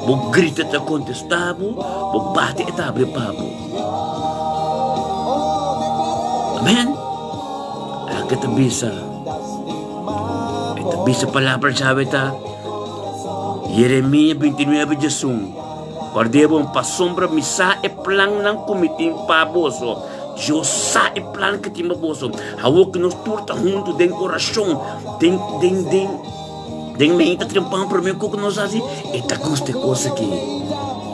Bo grita ta kontestá bo, bo bati e ta abri pa bo. Amèn. Aki ta bisa, e ta bisa palabra djawe ta Yeremia 29 diesun, Kòrd'é bo, pasobra mi sa e plannan ku mi tin pa boso. Dios sa e plan ku tin pa boso. Awor ku nos tur ta huntu den orashon, den, den, den. Den mei ta trempan prome ku nos hasi e ta gusta e kos aki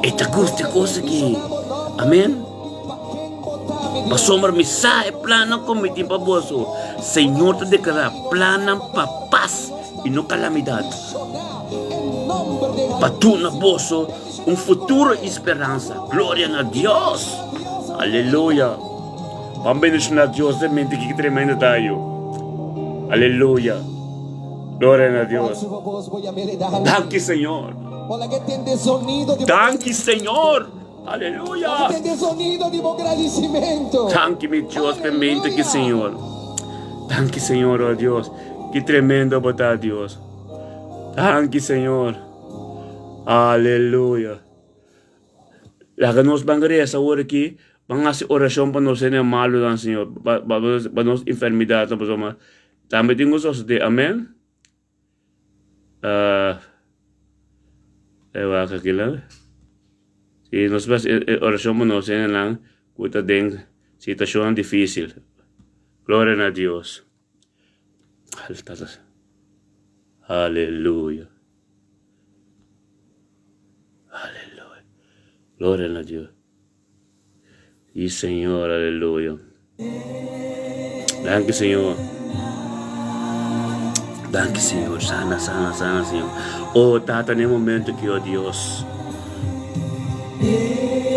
e ta gusta e kos aki amen pasobra mi sa e plannan ku mi tin pa boso señor ta deklará plannan pa pas i no kalamidat pa duna boso un futuro i speransa gloria na Dios aleluya ban bendishoná Dios den mente ki tremendo ta ayo aleluya. Gloria na Dios. Danki Señor. Danki Señor. Aleluya. Danki mi Dios pe mente ki Señor. Danki Señor, oh Dios. Ki tremendo bo ta Dios. Danki Señor. Aleluya. Laga nos ban reza awor aki, ban hasi orashon pa nos hende malunan, Señor, pa pa pa nos enfermedadnan, pasobra tambe tin ku sosodé, amen. E wak aki lan. Si nos ba hasi orashon pa nos hendenan ku ta den situashonnan difisil. Gloria na Dios. Aleluya. Aleluya. Gloria na Dios. Sí, Señor, aleluya. Danki, Señor. Danki, Señor. Sana, sana, sana, Señor. Oh, Tata, en el momento que, oh Dios.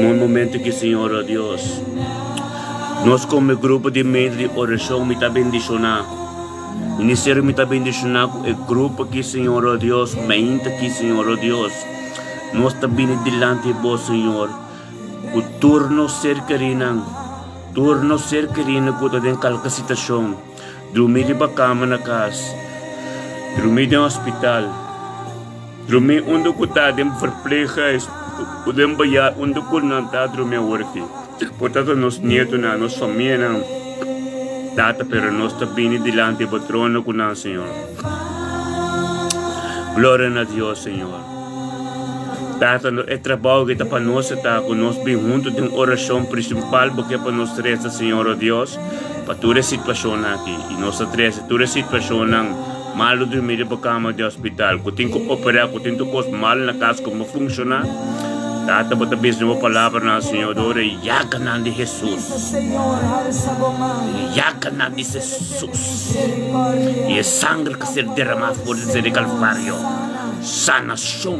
Un momento que, Señor, oh Dios. Nos como grupo de mente de oración, mi ta bendicionar. Ministerio mi ta bendiciona cu e grupo aki Señor oh Dios, mainta aki Señor oh Dios. Nos ta bini dilanti bo Señor cu tur nos ser kerinan, tur nos ser kerinan cu ta den kalke situacion, drumi riba cama na cas, drumi den hospital, drumi unda cu ta den verpleeghuis, o den bejaar, unda cu nan ta drumi awor aki. Por ta ta nos nietonan, nos famianan, Tata, pero nos ta bini dilanti bo trono ku nan, Señor. Gloria na Dios, Señor. Tata, no, e trabou ku ta pa nos ta ku nos bin huntu den orashon prinsipal bo ke pa nos resa, Señor, o Dios, pa tur e situashonnan aki. I nos ta trese tur e situashonnan malu drumí riba kama di hospital, ku tin ku operá, ku tin tur kos malu na kas ku no funshoná. Tata, bo ta bisa den bo palabranan, Señor, dor e yaganan di Hesus. E yaganan di Hesus. I e sanger ku ser deramá for di ser di Kalvario. Sanashon,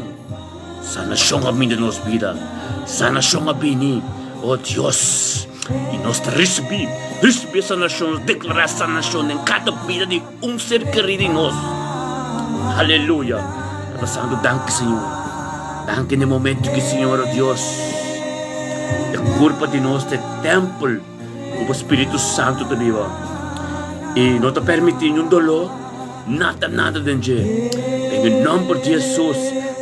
sanashon a bini den nos bida, sanashon a bini, oh Dios, i nos ta risibí, risibí e sanashon, nos deklará sanashon den kada bida di un ser kerí di nos. Aleluya! Ta pasando, danki Señor, danki na e momento ki Señor, oh Dios, e kurpa di nos ta e tèmpel ku bo Spiritu Santu ta biba, i no ta permití niun doló. Nada nada den dje. Den e nomber di Hesus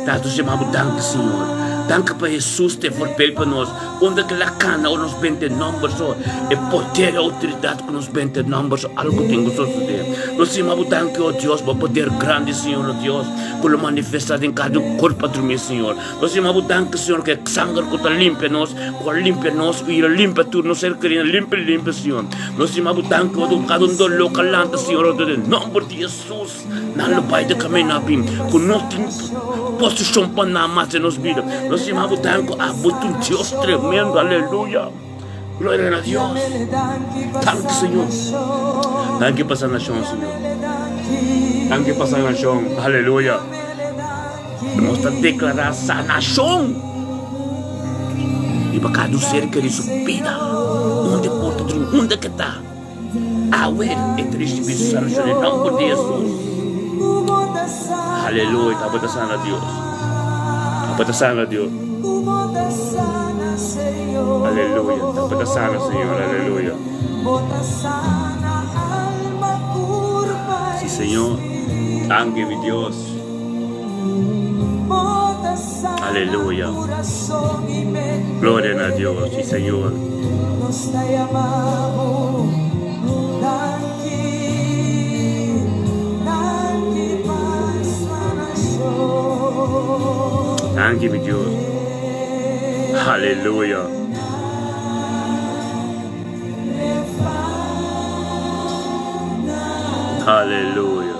ta nos yama bo danki Señor. Danki pa Hesus ta e voorbeeld pa nos. Unda ke la kana ora nos benta e nomber so, e poder e outoridat ku nos benta e nomber so algo tin ku sosode. Nos yama bo danki o Dios bo poder grandi Señor o Dios ku lo manifesta den kada un kurpa drumi Señor. Nos yama bo danki Señor ku e sanger ku ta limpia nos, ku a limpia nos i a limpia tur nos ser kerido limpia limpia Señor. Nos yama bo danki ora ku kada un doló ka lanta Señor ora den nomber di Hesus nan lo bai den kaminda bin ku no tin posishon pa nan mas den nos bida. Nos yama bo danki abo ta un Dios tremendo aleluya gloria na Dios. Danki Señor. Danki pa sanashon Señor. Danki pa sanashon aleluya. Nos ta deklará sanashon riba kada un ser keri su bida, unda e por ta drumi, unda ke ta. Awe e ta risibí su sanashon den nòmber di Hesus. Aleluya, tabata sana Dios. Tabata sana Dios. Aleluya, tabata sana Señor, aleluya. Si Señor, danki mi Dios. Aleluya. Gloria na Dios. Sí, Señor. Danki, mi Dios. Aleluya. Aleluya.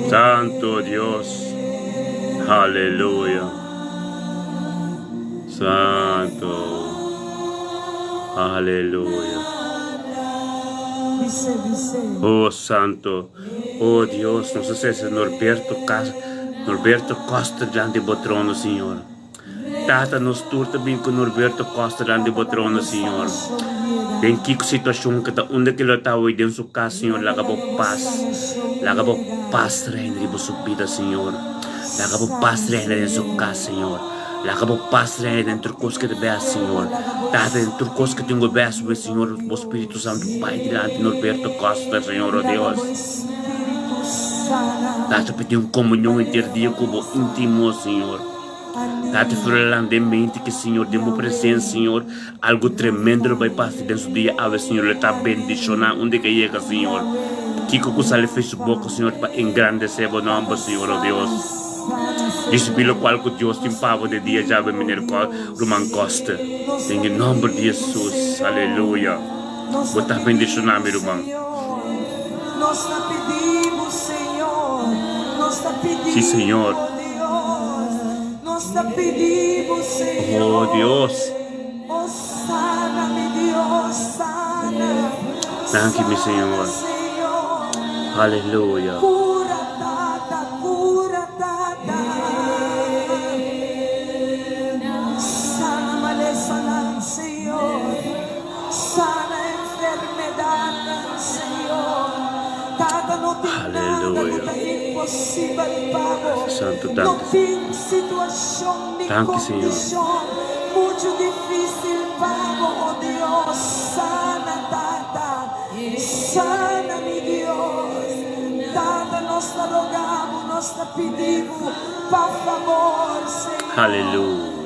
Santo Dios. Aleluya. Santo. Aleluya. Oh Santo. Oh Dios, nos a sese Norberto Cas Norberto Costa dilanti bo trono, Señor. Tata, nos tur ta bin ku Norberto Costa dilanti bo trono, Señor. Den kiko situashon ku ta, unda ku lo ta awor den su kas, Señor, laga bo pas, laga bo pas reina riba su bida, Señor. Laga bo pas reina den su kas, Señor. Laga bo pas reina den tur kos ku ta bes, Señor. Tata, den tur kos ku tin ku bes, Señor, bo Spiritu Santu bai dilanti Norberto Costa, Señor, oh Dios. Tata, pidi un komunion henter dia ku bo íntimo, Señor. Tata Furlan den mente ke Señor den bo presencia Señor algo tremendo lo bai pasa den su dia awe Señor lo ta bendiciona unda ke yega Señor kiko ku sali fe su boka Señor pa engrandece bo nomber Señor oh Dios ricibi locual ku Dios tin pa bo de dia djawe meneer Ruman Koster den e nomber di Jesus aleluya bo ta bendiciona mi ruman. Si Señor. Oh Dios. Danki mi Señor. Aleluya. Aleluya. Santo danki Señor. Danki Señor. Aleluya.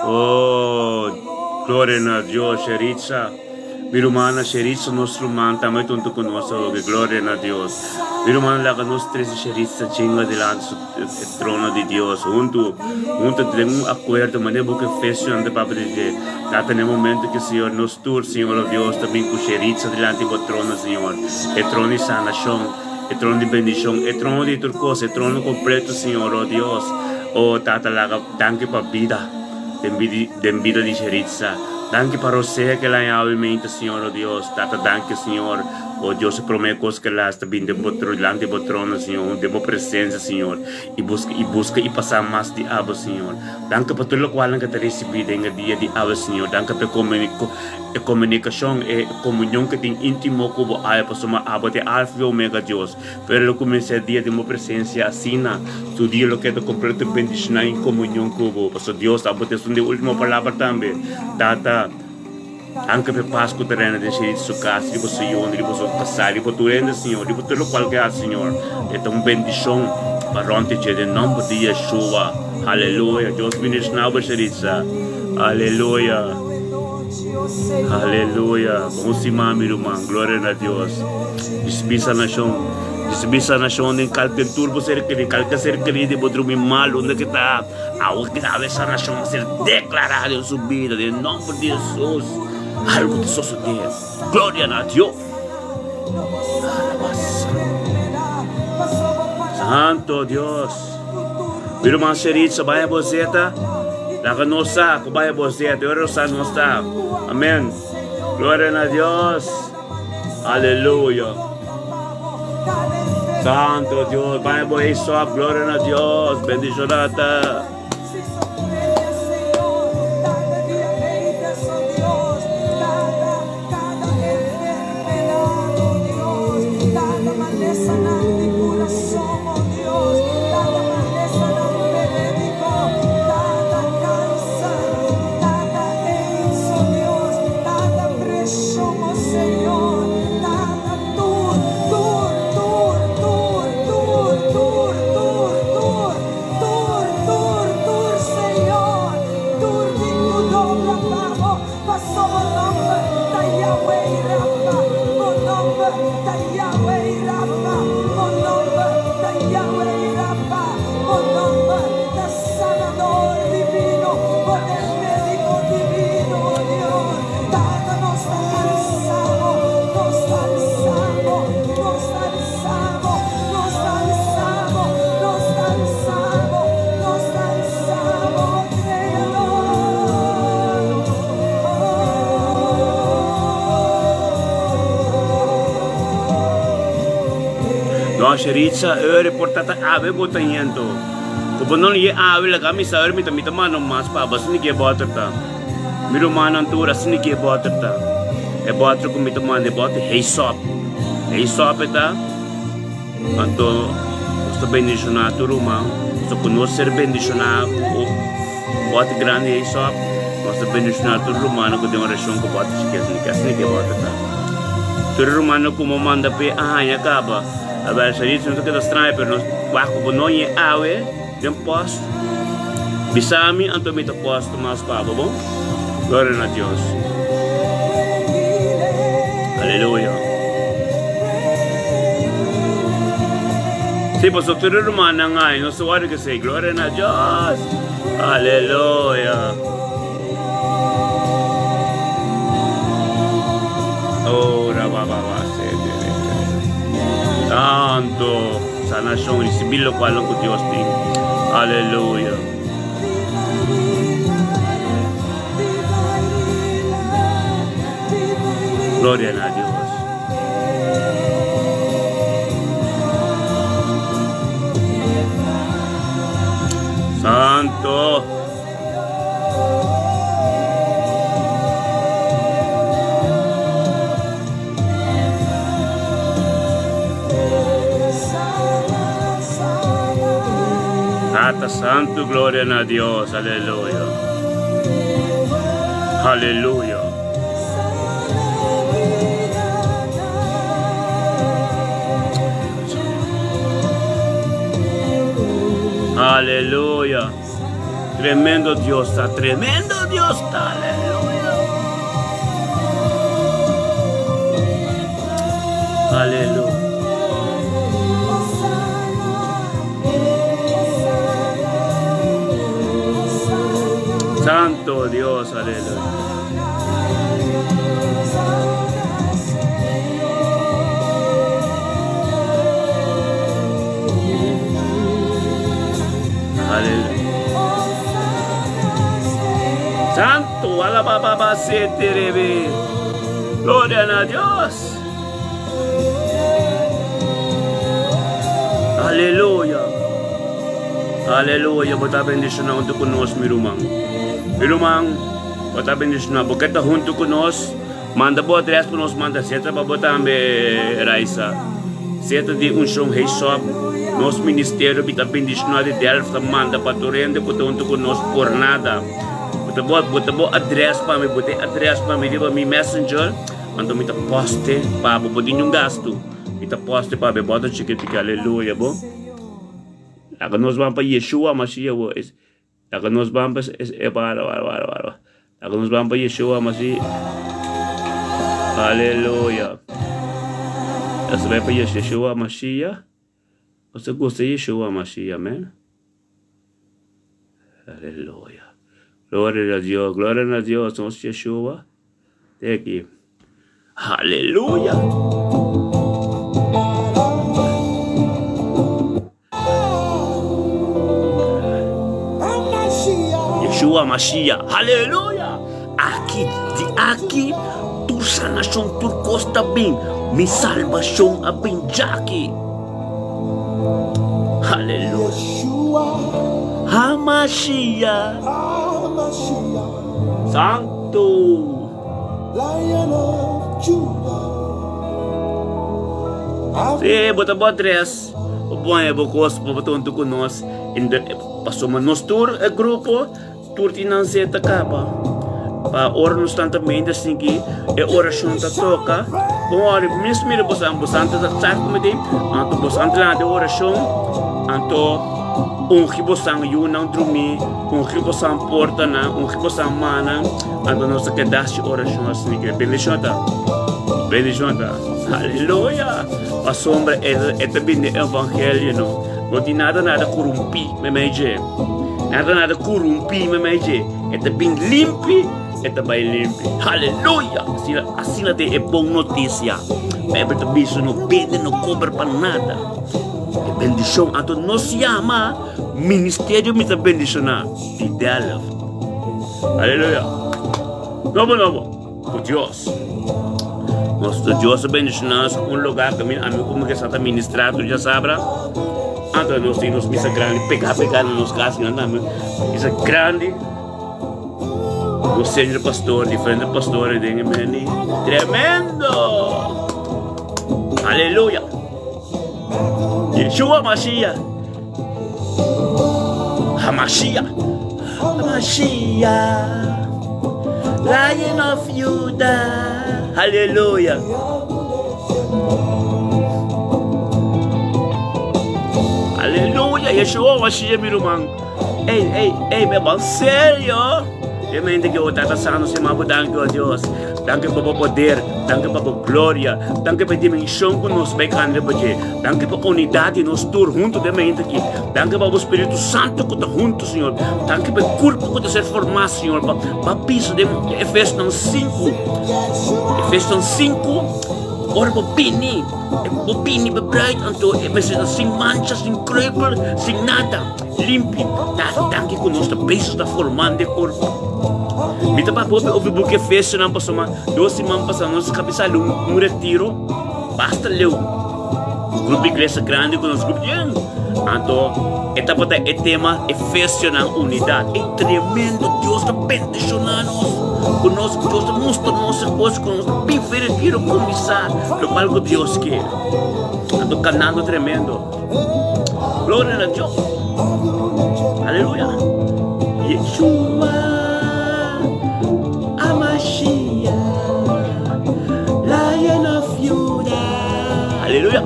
Oh, gloria na Dios, Sheritza. Mi rumannan, Sheritza nos ruman tambe ta huntu ku nos awoke. Gloria na Dios. Mi rumannan, laga nos trese Sheritza djenga dilanti su e trono di Dios. Huntu, huntu den un akuerdo, manera bo ku Efesionan ta papia di dje. Tata, na e momento ki, Señor, nos tur, Señor, o Dios, ta bin ku Sheritza dilanti bo trono, Señor, e trono di sanashon, e trono di bendishon, e trono di tur kos, e trono kompleto, Señor, o Dios. O Tata, laga danki pa bida. Den bida di Sheritza. Danki pa rosea ke laña awe meinta Señor o Dios. Tata danki Señor o Dios e prome kos ke las ta bin den bo dilanti bo trono Señor den bo presencia Señor i buska i buska i pasa mas di abo Señor. Danki pa tur lokualnan ke ta risibi den e dia di awe Señor. Danki pa e komunikashon e komunion ke tin intimo ku bo awe pasobra abo ta e Alfa i Omega Dios. Pero lo kuminsá e dia den bo presensia asina, su dia lo keda kompleto bendishoná i komunion ku bo. Pasobra Dios abo ta esun di e último palabra tambe. Tata, anke pa e pas ku ta reina den shei di su kas, riba su yunan, riba su kasá, riba tur hende, Señor, riba tur lokual ke hasi, Señor. E ta un bendishon pa rònt di dje den nòmber di Yeshua. Aleluya. Dios bendishoná bo, Sheritza. Aleluya. Aleluya. Bon siman, mi ruman. Gloria na Dios. Risibí sanashon. Risibí sanashon den kalke tur bo ser kerí, kalke ser kerí di bo drumi mal unda ke ta. Awe ke awe sanashon a ser deklará den su bida den nòmber di Hesus. Algu ta sosodé. Gloria na Dios. Alabasa. Santo Dios. Mi ruman Sheritza bai a bozeta. Laga nos sa ku bai a bozeta. Ora nos sa nos ta. Amen. Gloria na Dios. Aleluya. Santo Dios, bai bo sop, gloria na Dios, bendicionata. No, Sheritza, eur e por tata awe bo ta yendo. Ku bo no ye awe laga mi sa eur mi ta mi ta manda mas pa bo asina ke boter ta. Mi rumannan tur asina ke boter ta. E boter ku mi ta manda e boter heisop. Heisop e ta. Anto nos ta bendishoná tur ruman. Pasobra ku nos ser bendishoná ku boter grandi heisop, nos ta bendishoná tur rumannan ku den orashon ku boter chikis. Asina ke boter ta. Tur e rumannan ku bo manda p'e a haña kaba. Abel sa dice, no ta keda straño, pero nos wak ku bo no ñe awe den post. Bisa mi, anto mi ta post mas pa bo, bon? Gloria na Dios. Aleluya. Sí, pasobra tur e rumannan ay, no sa wòrdu ke sey. Gloria na Dios. Aleluya. Oh, rabababa, se, te, te, te. Santo, sanacion, recibí lo cual cu Dios tin. Aleluya. Gloria na Dios. Santo. Tata Santo, gloria na Dios, aleluya. Aleluya. Aleluya. Tremendo Dios ta, tremendo Dios ta, aleluya. Aleluya. Santo Dios, aleluya. Aleluya. Santo, alababa, se Gloria a Dios. Aleluya. Aleluya. Bo ta bendishoná huntu ku nos, mi ruman. Mi ruman, bo ta bendishoná. Bo ke ta huntu ku nos? Manda bo adres pa nos manda seta pa bo tambe, Raisa. Seta di unshon Heysop. Nos ministerio bi ta bendishoná di Delft ta manda pa tur hende ku ta huntu ku nos por nada. Bo ta bo, bo ta bo adres pa mi, bo ta e adres pa mi riba mi messenger. Anto mi ta poste pa bo, bo tin un gastu. Mi ta poste pa bo, e bota chikitiki, aleluya, bo. Laga nos ban pa Yeshua Mashiach, bo. Laga nos ban pa, e para, para, para, para. Laga nos ban pa Yeshua Mashiach. Aleluya. Nos bai pa Yeshua Mashiach. Nos ta gusta Yeshua Mashiach, amen. Aleluya. Gloria na Dios, gloria na Dios, nos Yeshua. Te aki. Aleluya. Yeshua Mashiach. Aleluya. Aki, di aki, tur sanashon, tur kos ta bin. Mi salbashon a bin djaki. Aleluya. Hamashiach. Santu. Sí, bo ta bo adres. Bo pone bo kos pa bo ta huntu ku nos. Pasobra nos tur e grupo, tur tin nan zeta kaba. Pa ora nos tanta mente asin ki e orashon ta toka. Bon ora mes mira bosan, bosan ta sa ku mi tin, anto bosan ta lanta e orashon, anto ungi bosan yunan drumi, ungi bosan portanan, ungi bosan mannan, anto nos ta keda hasi orashon asin ki. Bendishon ta, bendishon ta. Aleluya! Pasobra e ta bini evangelio no. No tin nada nada korumpi meimei dje. Nada nada korumpi meimei dje. E ta bin limpi, e ta bai limpi. Aleluya! Asina, asina ta e bon notisia. Bijbel ta bisa no bende, no kobra pa nada. E bendishon, anto nos yama ministerio mi ta bendishoná di Delft. Aleluya! Nobo nobo, ku Dios. Nos Dios a bendishoná nos ku un lugar kaminda ami ku mi ke sa ta ministrá tur djasabra. Anto nos tin nos misa grandi pegá pegá na nos kas nan tambe. Misa grandi. Nos senior pastor, diferente pastores den e meni. Tremendo! Aleluya! Yeshua Mashiach. Hamashiach. Hamashiach. Lion of Judah. Aleluya. Aleluya, Yeshua Mashiach, mi ruman. Ey, ey, ey, me ban serio. E mente que o tata sano se mabo danki o Dios. Danki pa bo poder, danki pa bo gloria, danki pa e dimension ku nos bai kandre pa dje. Danki pa unidat di nos tur huntu den mente aki. Danki pa bo Spiritu Santo ku ta huntu, Señor. Danki pa e kurpo ku ta ser formá, Señor, pa pa bisa den Efesonan 5. Efesonan 5, ora bo bini, bo bini pa bruid, anto e mester ta sin mancha, sin kreupel, sin nada, limpi. Ta danki ku nos ta bezig ta formando e kurpo. Mi ta papia hopi over buki Efesonan pasobra dos siman pasá nos a sali un retiro basta leu. Grupo iglesia grandi ku nos grupo yen. Anto e tabata e tema Efesionan unidat. E tremendo Dios ta bendishoná nos ku nos Dios ta mustra nos e kos ku nos bin fe retiro kuminsá lokual ku Dios ke. Anto kanando tremendo. Gloria na Dios. Aleluya. Yeshua Amashiach Lion of Judah. Aleluya.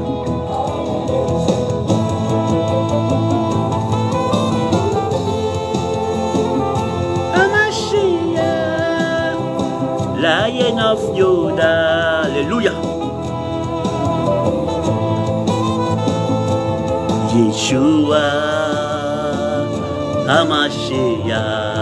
Amashiach Lion of Judah. Aleluya. Yeshua HaMashiach.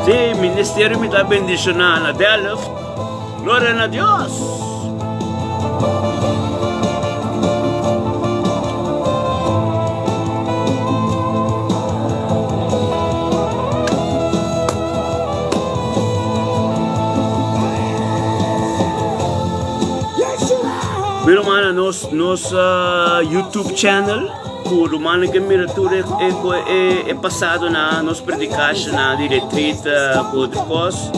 Sí, ministerio mi ta bendiciona na Delft. Gloria na Dios. Mi rumannan, nos nos YouTube channel ku rumannan ke mira tur e e e e pasadonan, nos predikashonnan di retreat ku otro kos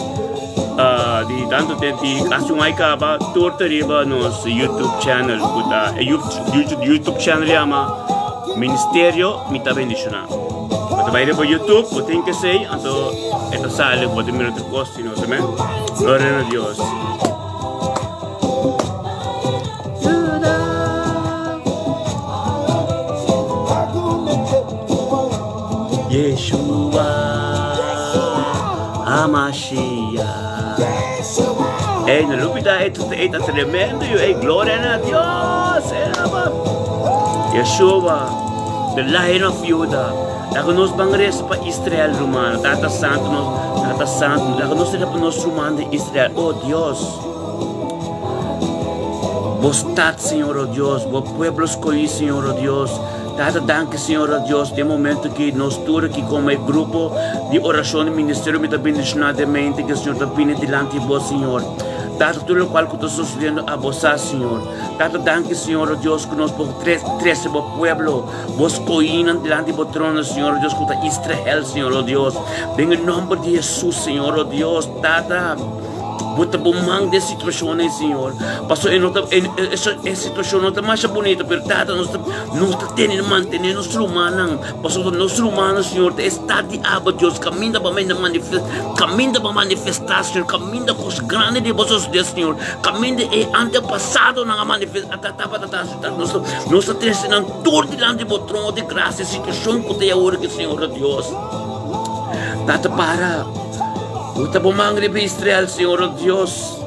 di tantu tempu di kasi un ai kaba tur ta riba nos YouTube channel ku ta e YouTube channel yama Ministerio Mi Ta Bendishoná. Bo ta bai riba YouTube, bo tin kesei, anto e ta sali, bo ta mira tur kos di nos, amen. Gloria na Dios. Yeshua HaMashiach. Ey, no lubida, ey, ey ta tremendo, yo. Ey, gloria na Dios. Ey, ama. Yeshua, the Lion of Judah. Laga nos ban resa pa Israel, rumano. Tata Santo, nos, Tata Santo, laga nos resa pa nos ruman di Israel. Oh, Dios. Bo stat, Señor, oh Dios. Bo pueblo skohí, Señor, oh Dios. Tata, danki, Señor, oh Dios, den momento ki nos tur aki komo e grupo di orashon di ministerio mi ta bendishoná den mente ke Señor ta bini dilanti bo, Señor. Tata, tur lokual ku ta sosodiendo a bo sa, Señor. Tata, danki, Señor, oh Dios, ku nos por trese bo pueblo, bo skohínan dilanti bo trono, Señor, oh Dios, ku ta Israel, Señor, oh Dios. Den e nomber di Hesus, Señor, oh Dios, Tata. Bo ta bo man den situacion ei, Señor. Paso e no ta, e, e, e situacion no ta masha bonito, pero Tata, nos ta, nos ta tene, mantene nos rumannan. Paso nos rumannan, Señor, ta e stad di Abba, Dios, caminda pa manda manifest, caminda pa manifesta, Señor, caminda cos grandi di bo sosode, Señor. Caminda e antepasadonan a manifesta, ta, tabata ta, ta, nos ta, nos ta trece nan tur dilanti bo trono di gracia, situacion cu ta e awor aki, Señor, Dios. Tata, para. Bo ta bo man riba Israel, Señor, oh Dios.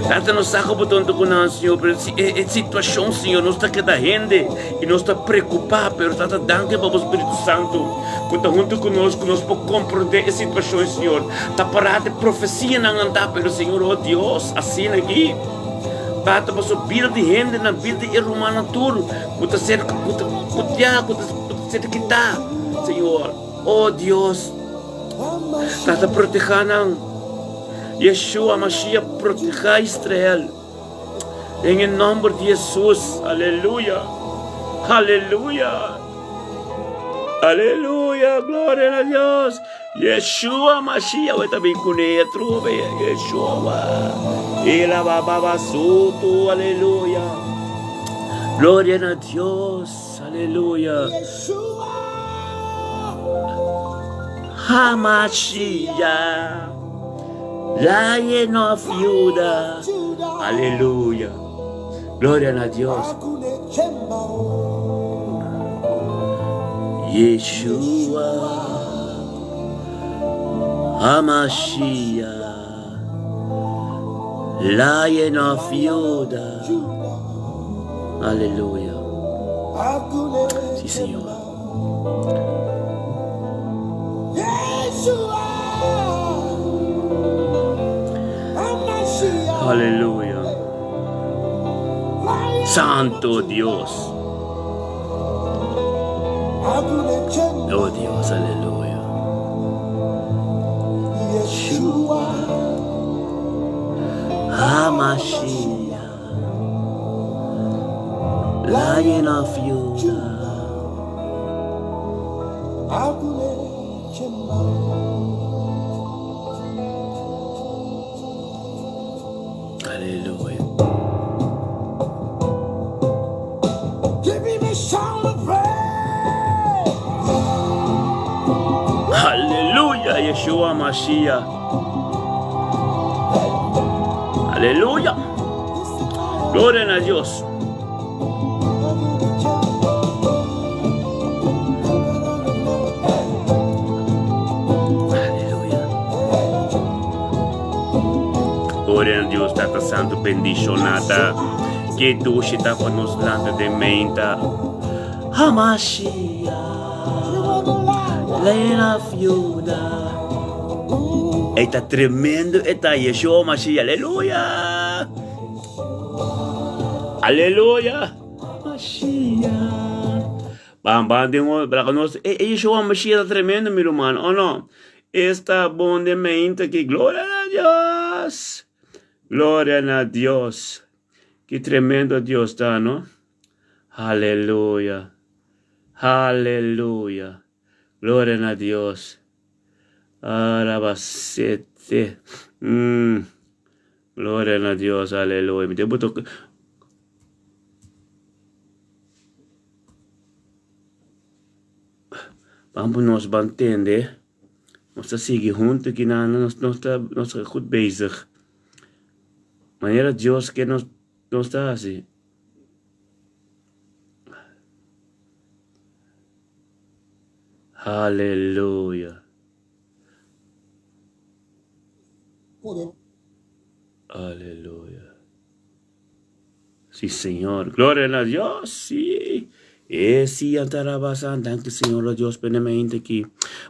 Tata, nos sa ku bo tonto ku nan, Señor, pero si e, e situashon, Señor, nos ta keda hende i nos ta preokupá, pero Tata, danki pa bo Spiritu Santu ku ta huntu ku nos, ku nos por komprondé e situashon, Señor. Ta pará de profesianan nan ta, pero Señor, oh Dios, asina aki, Tata, pasobra bida di hendenan, bida di e rumannan tur ku ta ser, ku ta, ku ya, ku ta ser kitá, Señor, oh Dios. Tata proteha nan. Yeshua Mashiach proteha Israel. Den e nomber di Jesus. Aleluya. Aleluya. Aleluya. Gloria na Dios. Yeshua Mashiach. We ta bin kune atrobe. Yeshua. Ela baba basutu. Aleluya. Gloria na Dios. Aleluya. Hamashiach, Lion of Judah. Aleluya. Gloria na Dios. Yeshua Hamashiach, Lion of Judah. Aleluya. Sí, Señor. Aleluya. Santo Dios. Oh Dios, aleluya. Yeshua. Hamashiach. Lion of Judah. Aleluya. Aleluya, Yeshua Mashiach. Aleluya. Gloria na Dios. Gloria na Dios Tata Santo bendiciona ta ke dushi ta pa nos lanta den meinta Hamashiach Lion of Judah Ey ta tremendo e ta Yeshua Mashiach aleluya Aleluya Mashiach Ban ban den un bla nos e Yeshua Mashiach ta tremendo mi ruman o no Esta bon den meinta ki gloria na Dios gloria na Dios ki tremendo Dios ta no haleluya haleluya gloria na Dios arabasete mm gloria na Dios haleluya mi tin buto Ban pa nos ban tende. Nos ta sigui huntu ki nan nos nos ta nos ta goed bezig. Manera Dios ke nos nos ta hasi. Haleluya. Aleluya. Sí, Señor. Gloria na Dios. Sí. E sí, antarabasan. Danki, Señor, oh Dios, pene mente aquí.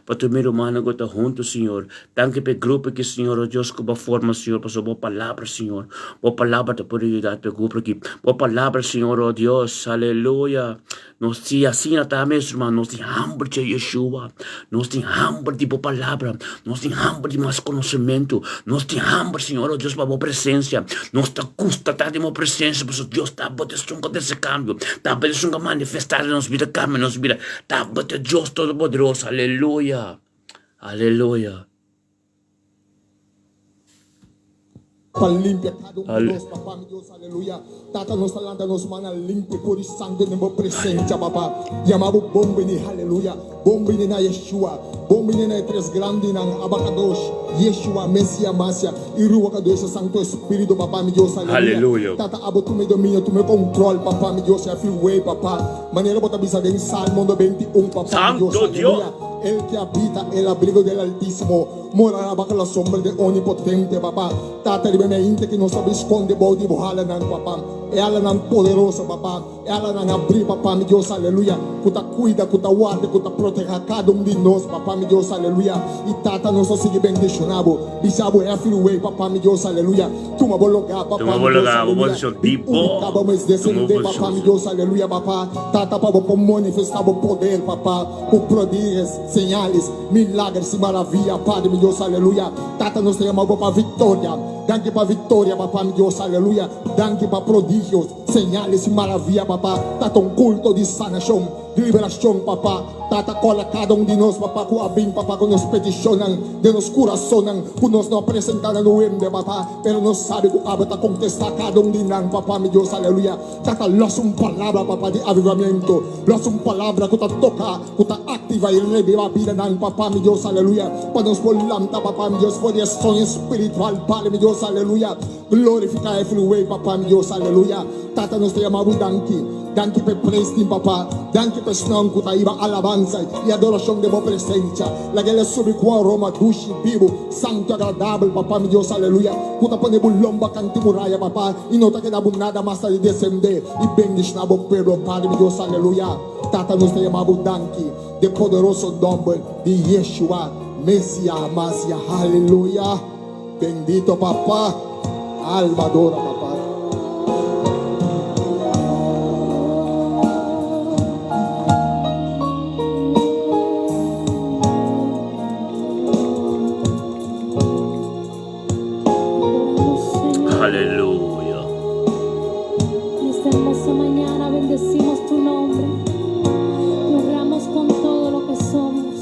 Pa tu mi hermano que ta junto, Señor. Danki pe grupo aquí, Señor, oh Dios, que forma, Señor, pa su bo palabra, Señor. Bo palabra te puede ayudar pe grupo aquí. Bo palabra, Señor, oh Dios. Aleluya. Nos tin asina ta mes, ruman. Nos tin hamber dje Yeshua. Nos tin hamber di bo palabra. Nos tin hamber di mas konosementu. Nos tin hamber, Señor, oh Dios, pa bo presensia. Nos ta gusta ta den bo presensia, pasobra Dios ta bo ta esun ku ta hasi kambio. Ta bo ta esun ku a manifestá den nos bida, kambia nos bida. Ta bo ta Dios Todopoderoso. Aleluya! Aleluya! Pa limpia kada un di nos, Papá mi Dios, aleluya. Tata, nos ta lanta nos mannan limpi pur i santu den Bo presencia, Papá. Yama Bo bon bini, aleluya. Bon bini na Yeshua. Bon bini na e tres grandinan, Abacadosh, Yeshua, Mesia, Masia, i Ruach Kadosh, e Santo Espiritu, Papá mi Dios, aleluya. Aleluya. Tata, abo tuma e dominio, tuma e control, Papá mi Dios, i hafi way, Papá. Manera Bo ta bisa den Salmo 91, Papá mi Dios, Santo Dios. aleluya. El que habita el abrigo del Altísimo morará bajo la sombra del Omnipotente, Papá. Tata, riba mi ainda que nos ta bin sconde bou di bo halanan, Papá. E halanan poderoso, Papá. E halanan abrí, Papá, mi Dios, aleluya, cu ta cuida, cu ta warda, cu ta proteha cada un di nos, Papá, mi Dios, aleluya. Y Tata, nos ta sigui bendiciona bo. Bisa bo every way, Papá, mi Dios, aleluya. Tuma bo lugá, Papá, Tuma mi bo Dios, lugá, bo aleluya. posicion di Bin ubica bo. bo mes Tuma bo descende, Papá, posicion. mi Dios, aleluya, Papá. Tata, pa bo por manifesta bo poder, Papá. Ku prodiges, señales, milagres i maravia, Padre mi Dios, aleluya. Tata nos ta yama bo pa victoria. Danki pa victoria, Papa mi Dios, aleluya. Danki pa prodigios, señales i maravia, Papa. Tata un culto di sanacion, di liberacion, Papa. Tata cola cada un di nos, Papa, cu a bin, Papa, cu nos peticionnan den nos curasonnan, cu nos no a presenta na nuende, Papa, pero nos sabi cu abo ta contesta cada un di nan, Papa mi Dios, aleluya. Tata, los un palabra, Papá, di avivamiento. Los un palabra ku ta toka, ku ta aktiva i reviva bidanan, Papá, mi Dios, aleluya. Pa nos por lanta, Papá, mi Dios, for di e soño spiritual, Padre, mi Dios, aleluya. Glorifiká e fluwei, Papá, mi Dios, aleluya. Tata, nos ta yama bo danki. Danki pa e preisnan, Papá. Danki pa esnan ku ta hiba alabansa i adorashon den bo presensia. Laga el a subi ku aroma dushi, bibu, santu i agradabel, Papá, mi Dios, aleluya. Ku ta pone bo lomba kanti muraya, Papá. I no ta keda bo nada mas ta di desendé i bendishoná bo pueblo, Padre mi Dios, aleluya. Tata, nos ta yama bo danki den poderoso nomber di Yeshua, Mesia, Masia, aleluya. Bendito Papa, alma adora Papa. Aleluya. En esta hermosa mañana bendecimos tu nombre. Te honramos con todo lo que somos.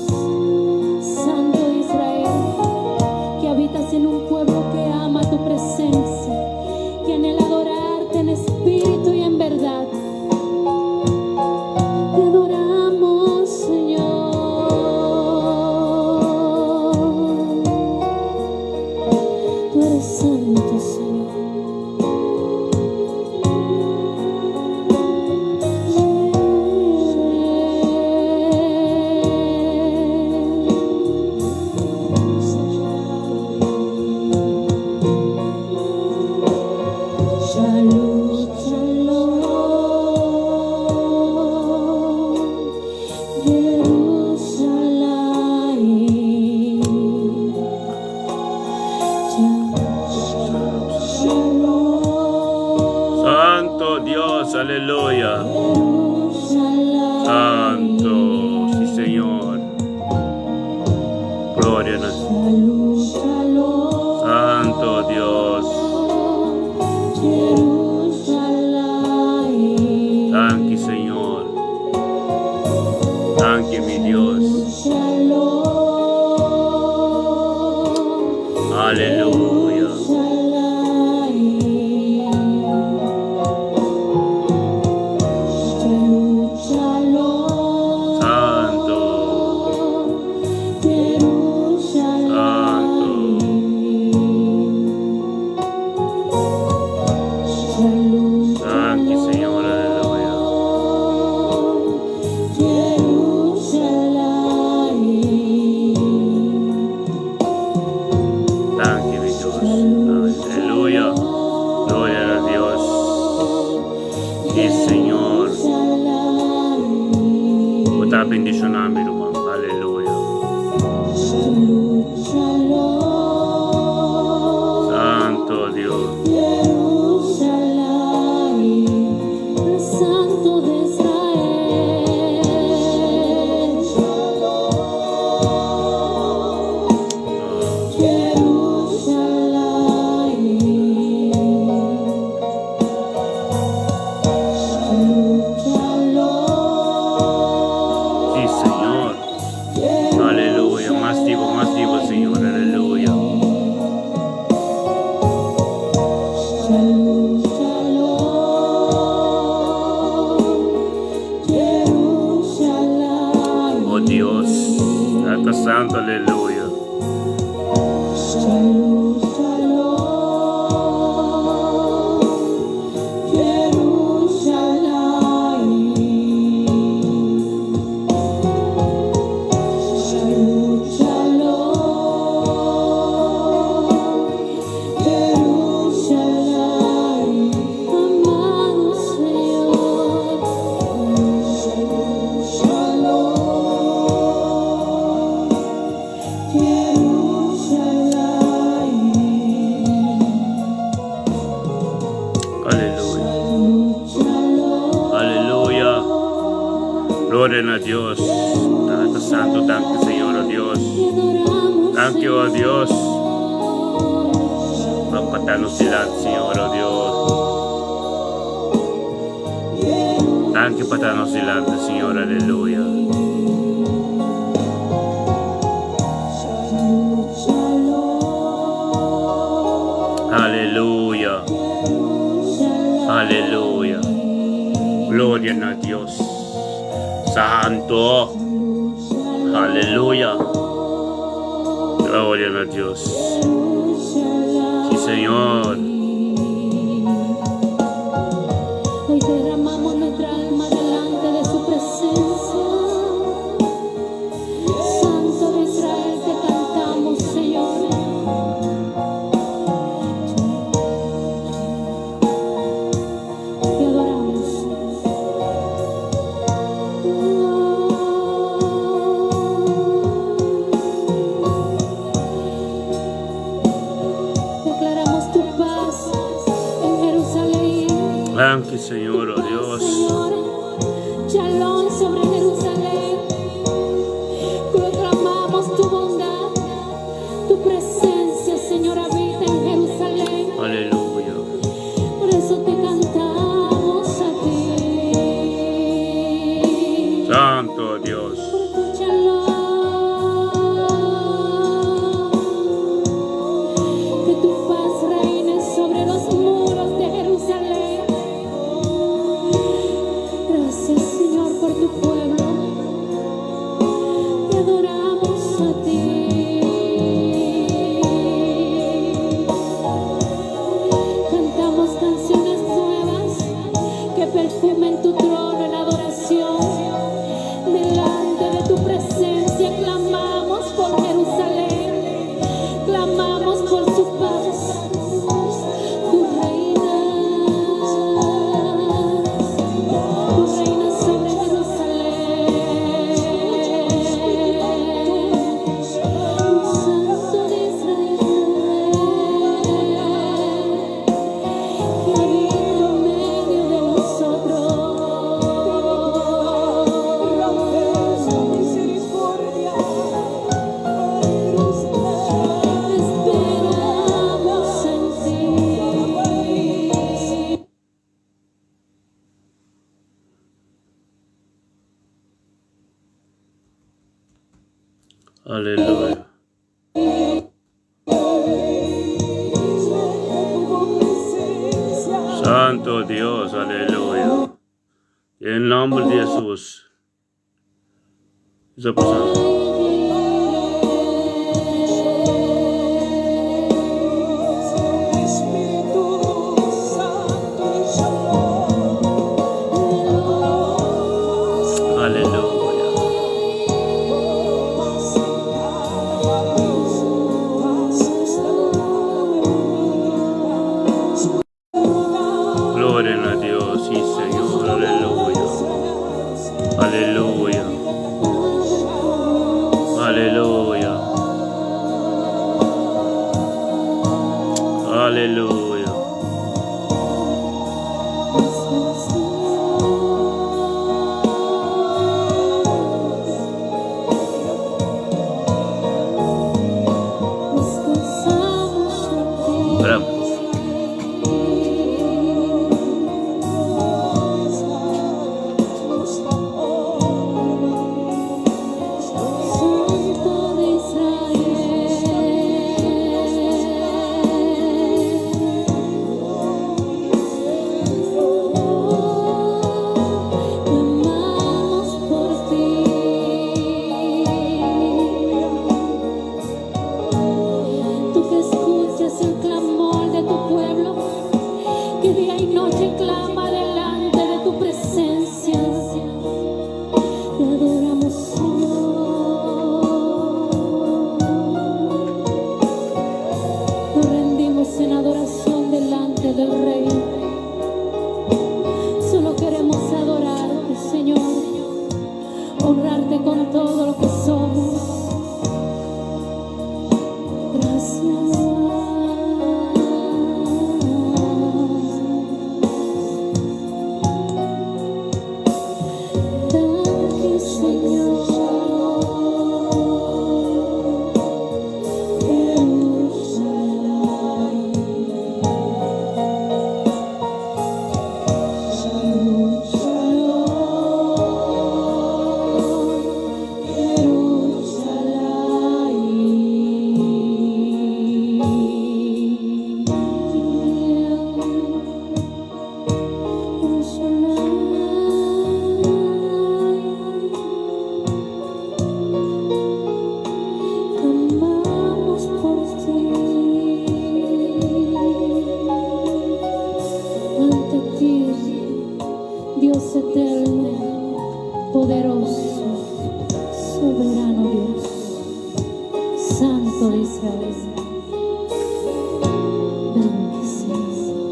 Santo de Israel, que habitas en un pueblo que ama tu presencia, Santo Dios. Danki Señor. Danki mi Dios. Aleluya. Santo. Santo. Danki Señor. Aleluya. Danki mi Dios. Aleluya. Gloria a Dios. Sí, Señor. Bo ta bendishoná mi ruman. Aleluya. Santo Dios. Santo de Israel. Jerusalén. Sí, Señor. Aleluya. Mas di Bo, mas di Bo, Señor. Aleluya. Shalom, shalom, Jerusalén. Oh Dios. Tata Santo, aleluya. Shalom, shalom, Jerusalén. Shalom, shalom, Jerusalén. Amado Señor. Shalom, shalom, Jerusalén. Aleluya. Aleluya. Gloria a Dios. Tata Santo, danki Señor, oh Dios. Danki, oh Dios. Pa ta nos dilanti, Señor, oh Dios. Danki pa ta nos dilanti, Señor, aleluya. Shalom, shalom, Aleluya. Aleluya. Gloria na Dios. Santo. Aleluya. Gloria na Dios. Sí, Señor. Hoy derramamos nuestra alma delante de su presencia. Santo de Israel, te cantamos, Señor. Te adoramos. Declaramos tu paz en Jerusalén. Danki, Señor, oh Paz, Dios. Señor. Shalom sobre Jerusalén. Proclamamos tu bondad, tu presencia, Señor, habita en Jerusalén. Aleluya. Por eso te cantamos a ti. Santo Dios. Por tu shalom. Que tu paz reine sobre los muros de Jerusalén. Gracias, Señor, por tu pueblo. Te adoramos a ti. Oh Dios, aleluya. Den nomber di Jesus. Kisa pasa? Aleluya. Gloria na Dios, sí Señor, aleluya. Aleluya. Aleluya. Aleluya. Bra. Tú que escuchas el clamor de tu pueblo, que día y noche clama delante de tu presencia. Te adoramos, Señor. Nos rendimos en adoración delante del Rey. Solo queremos adorarte, Señor. Honrarte con todo lo que somos. Gracias. Danki, Señor. Jerusalén. Shalom, shalom, Jerusalén. Jerusalén. Clamamos por ti. Ante ti, Dios eterno, poderoso, soberano Dios, Santo de Israel. Danki, Señor.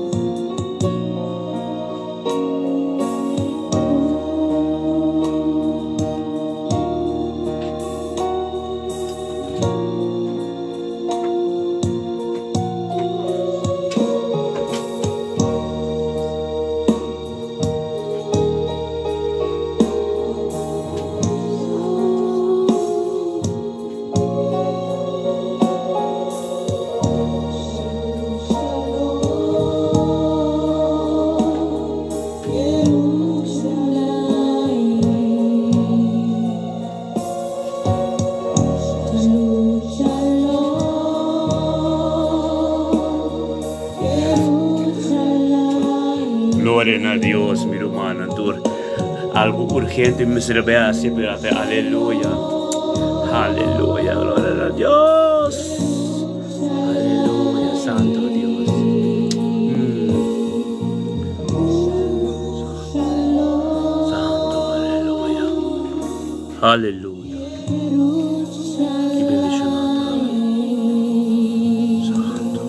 Jerusalén. Shalom, shalom, Jerusalén. Gloria na Dios, mi rumannan tur. Algo urgente mi mester a hasi, pero aleluya. Aleluya, gloria na Dios. Aleluya, santo Dios. Santo, aleluya. Aleluya. Ki bendishonado. Santo.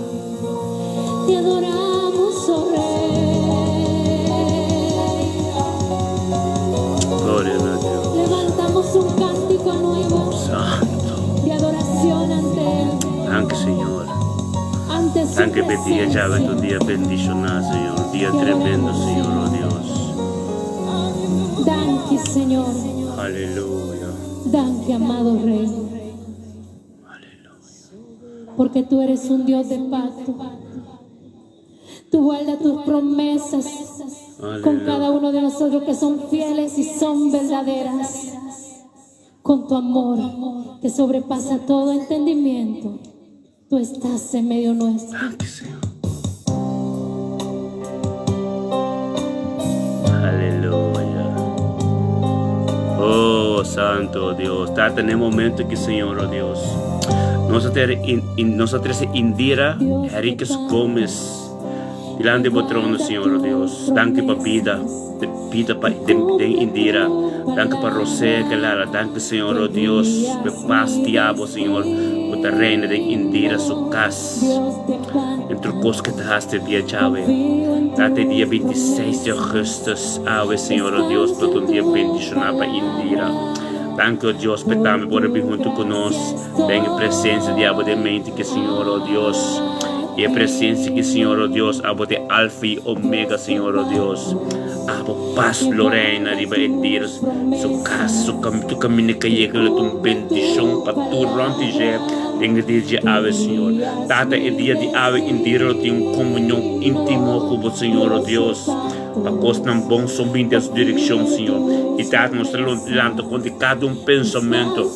Te adoramos, oh Rey. Gloria na Dios. Levantamos un cántico nuevo Santo. de adoración ante Él, Danki, Señor. ante su Danki pa e dia djawe, presencia. un dia bendishoná, Señor. Un dia tremendo, Señor, oh Dios. Danki, Señor. Aleluya. Danki, amado Rey. Aleluya. Porque tú eres un Dios de pacto. Tú guardas tus promesas con Aleluya. cada uno de nosotros que son fieles y son verdaderas. Con tu amor que sobrepasa todo entendimiento. Tú estás en medio nuestro. Danki, Señor. Santo Dios. Tata, na e momento aki, Señor, oh Dios, nos a ter, nos a trece Indira Henriquez Gomez dilanti bo trono, Señor, oh Dios. Danki pa bida, bida pa den, den Indira. Danki pa Rosé Kelara. Danki, Señor, oh Dios, pa paz di abo, Señor, ku ta reina den Indira su cas. Entre cos que ta haci dia djawe, ta te dia 26 di augustus awe, Señor, oh Dios, lo ta un dia bendiciona pa Indira. Danki, oh Dios, pa tambe por a bin hunto cu nos den e presencia di abo den mente ki Señor, oh Dios, y e presencia ki Señor, oh Dios, abo te Alfa y Omega, Señor, oh Dios. Abo paz lo reina riba Indira su cas, su cam, tu camina ka yega lo ta un bendicion pa tur rond di dje den e dia di awe, Señor. Tata, e dia di awe Indira lo tin un comunion intimo cu bo, Señor, oh Dios, pa cosnan bon son bin den su direccion, Señor. Y Tata, nos ta lanta contra cada un pensamento,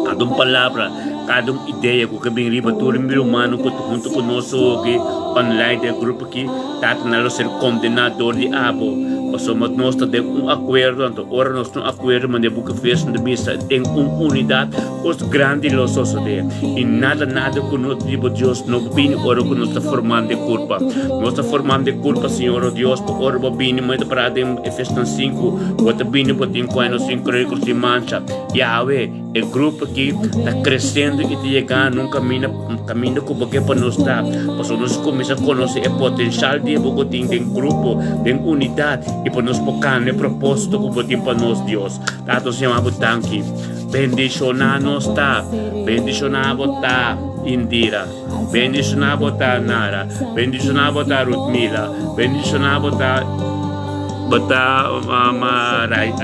cada un palabra, cada un idea cu ke bin riba tur e mi rumannan cu ta hunto cu nos awoki online den e grupo aki. Tata nan lo ser kondená dor di abo, pasobra nos ta den un akuerdo, anto ora nos ta un akuerdo, manera Buki Efesio ta bisa, den un unidat, kos grandi lo sosodé. I nada, nada ku no ta di bo Dios no por bini ora ku nos ta formando e kurpa. Nos ta formando e kurpa, Señor, o Dios, pa ora bo bini, manera ta pará den Efesionan sinku, bo ta bini, bo tin ku nos sin kruikos sin mancha. Yahweh. E grupo aki ta creciendo y ta yegando un caminda, caminda cu bo ke pa nos ta. Pasobra nos cuminsa conoce e potencial di bo cu tin den grupo, den unidad y pa nos por cana e proposito cu bo tin pa nos, Dios. Tata, nos yama bo danki. Bendiciona nos ta. Bendiciona bo ta, Indira. Bendiciona bo ta, Nara. Bendiciona bo ta, Rutmila. Bendiciona bo ta, bo ta, um,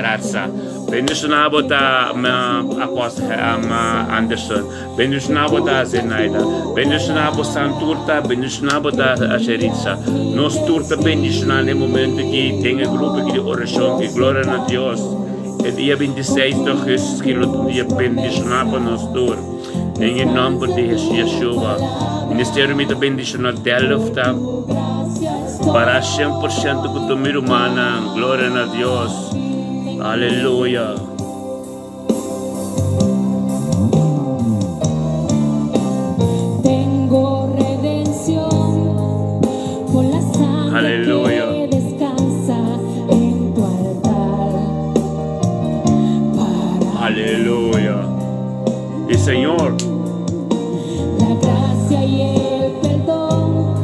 Ratsa. Bendishoná bo ta Apostel Anderson. Bendishoná bo ta Zenaida. Bendishoná bo san tur ta. Bendishoná bo ta Sheritza. Nos tur ta bendishoná den momento aki den e grupo aki di orashon ki gloria na Dios. E dia 26 di augustus ki lo ta un dia bendishoná pa nos tur. Den e nomber di Yeshua. Ministerio mi ta bendishoná Delft ta para 100% ku tur mi rumannan. Gloria na Dios. Aleluya. Tengo redención por la sangre Aleluya. que descansa en tu altar. Para Aleluya. Y Señor. La gracia y el perdón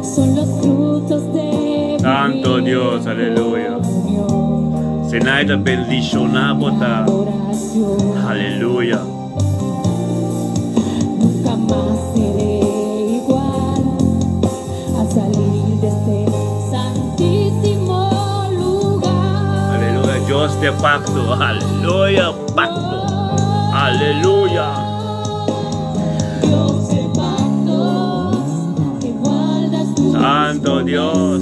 son los frutos de Santo Dios, aleluya. Zenaida bendiciona bo ta. Aleluya. Nunca más seré igual al salir de este santísimo lugar. Aleluya. Dios de pacto. Aleluya. Pacto. Aleluya. Dios de pactos, que guardas tus Santo Dios.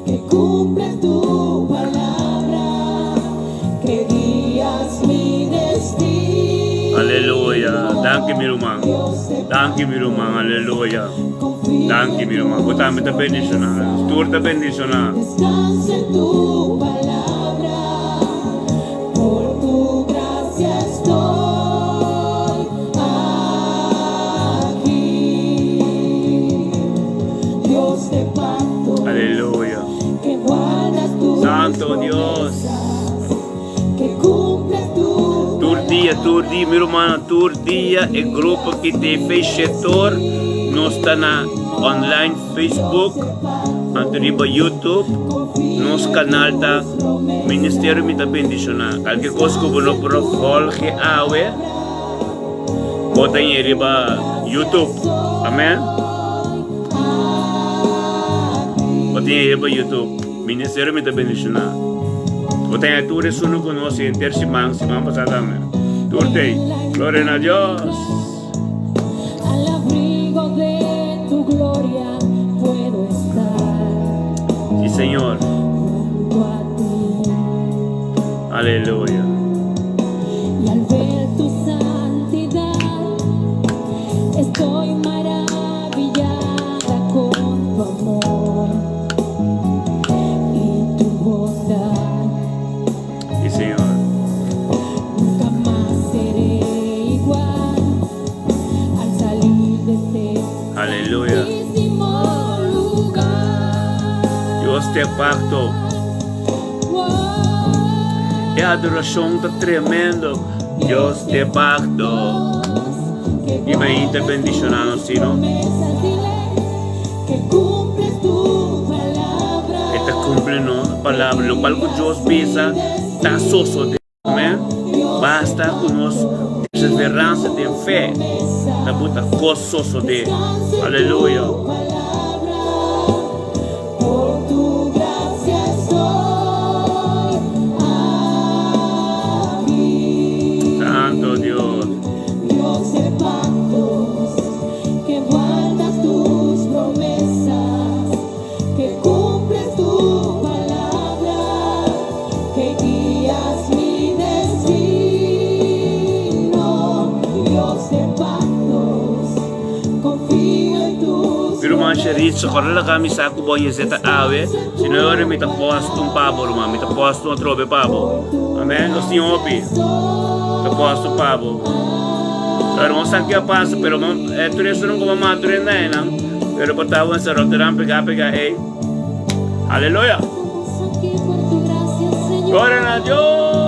que cumples tu palabra, que guías mi destino. Aleluya. Danki mi ruman. Danki mi ruman. Aleluya. Danki mi ruman. Bo tambe ta bendishoná. Tur ta bendishoná. Descanso en tu palabra, por tu gracia estoy aquí. Dios de pacto, Aleluya. que guardas tus Santo Dios. promesas, que cumples tu Tur dia, tur dia, mi rumannan, tur dia e grupo ki TV Shetor nos ta na online Facebook, anto riba YouTube, nos kanal ta Ministerio Mi Ta Bendishoná. Kalke kos ku bo no por a volge awe, bo ta ñe riba YouTube. Amen. Bo ta ñe riba YouTube. Ministerio Mi Ta Bendishoná. Bo ta ñe tur esun ku nos henter siman, siman pasá tambe. Tur tei. Gloria na Dios. Al abrigo de tu gloria puedo estar Sí, Señor. junto a ti. Aleluya. Y al ver tu santidad, estoy maravillada con tu amor y tu bondad. Sí, Señor. Aleluya. Dios te pacto. E adoracion ta tremendo. Dios te pacto. Y me inter bendicionando, sino. E ta cumpli no palabra. Lo cual cu Dios bisa ta sosode. Amen. Basta cu nos perseveransa den fe ta buta cos sosode. Aleluya. Santo Dios. Mi ruman Sheritza, ora laga mi sa ku bo yese ta awe, si no e ora mi ta post un pa bo ruman, mi ta post un atrobe pa bo. Amen, nos tin hopi. Ta post un pa bo. Pero no sa ki a pasa, pero e tur esun ku bo mata tur hende einan, pero por ta bo Rotterdam pega pega ei. Aleluya. Gloria na Dios.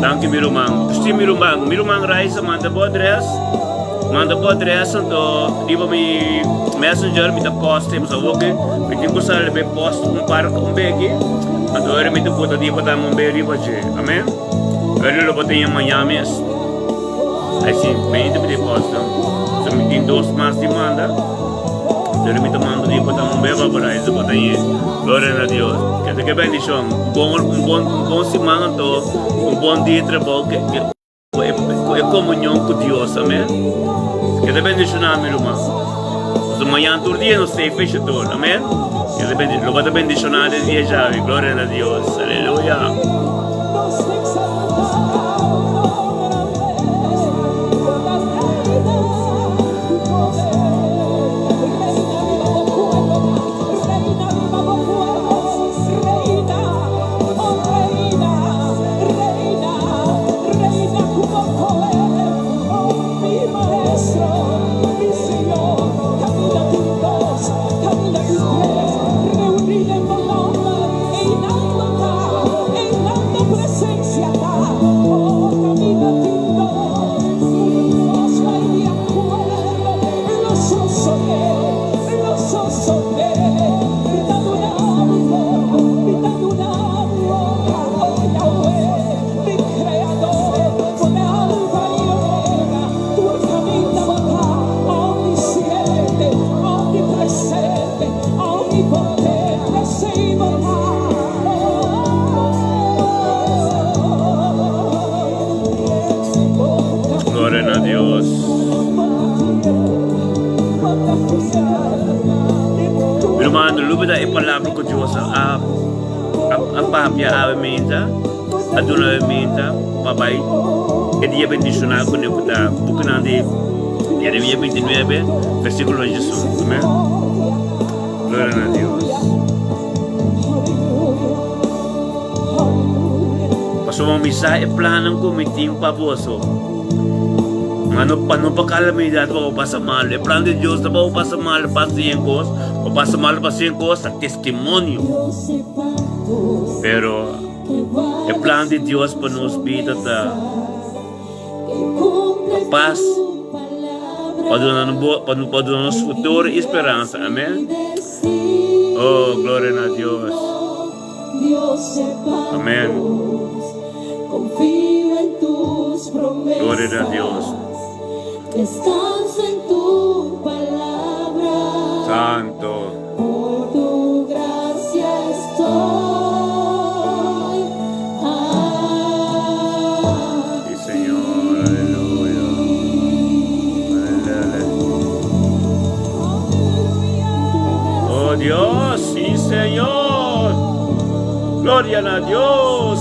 Danki mi ruman. Sí mi ruman, mi ruman Raisa manda bo adres, manda bo adres anto riba mi messenger mi ta post e pasobra awor mi tin ku sali be post un par un beki anto ora mi ta bota di bota un be riba dje. Amen. Ora lo bo tin mañana mes. Ai sí, mi ta post. So mi tin dos mas di manda. Pero mi ta manda di bota un be pa Raisa bota ye. Gloria na Dios. Ke ta ke bendicion. Un bon un bon un bon siman anto un bon dia di trabou ke ke ku e ku e komunion ku Dios. Amen. Ke ta bendiciona mi ruman. Pasobra mañana tur dia nos ta e fecha tur. Amen. Ke ta bendi lo bo ta bendiciona den dia djawe. Gloria na Dios. Aleluya. Gloria na Dios. Mi ruman, lubida e palabra ku Dios a a papia awe meinta, a duna awe meinta pa bai e dia bendishoná kuné ku ta bukinan di Jeremia 29, versíkulo 21. Amèn. Gloria na Dios. Pasobra mi sa e plannan ku mi tin pa boso. Ma no pa no pa calamidad pa bo pasa malu. E plan di Dios ta pa bo pasa malu pa hasi yen kos, bo pasa malu pa hasi yen kos ta testimonio. Pero e plan di Dios pa nos bida ta pa pas, pa duna pa duna nos futuro i speransa. Amen. Oh, gloria na Dios. Amen. Gloria na Dios. Santo. Sí, Señor. Aleluya. Aleluya. Oh Dios, sí, Señor. Gloria a Dios.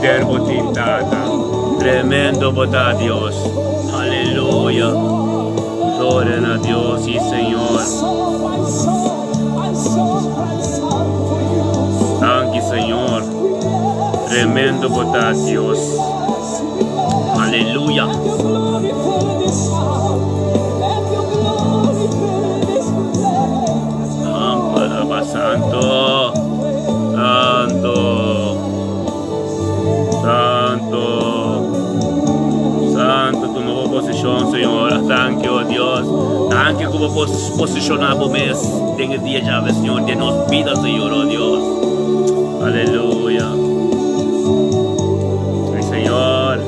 Poder bo tin, Tata. Tremendo bo ta, Dios. Aleluya. Gloria na Dios, si Señor. Danki, Señor. Tremendo bo ta, Dios. Aleluya. Santo, Santo, Santo, Santo, tuma bo posishon, Señor. Danki, oh Dios. Danki ku bo posishoná bo mes den e dia djawe, Señor, den nos bida, Señor, oh Dios. Aleluya. Mi Señor.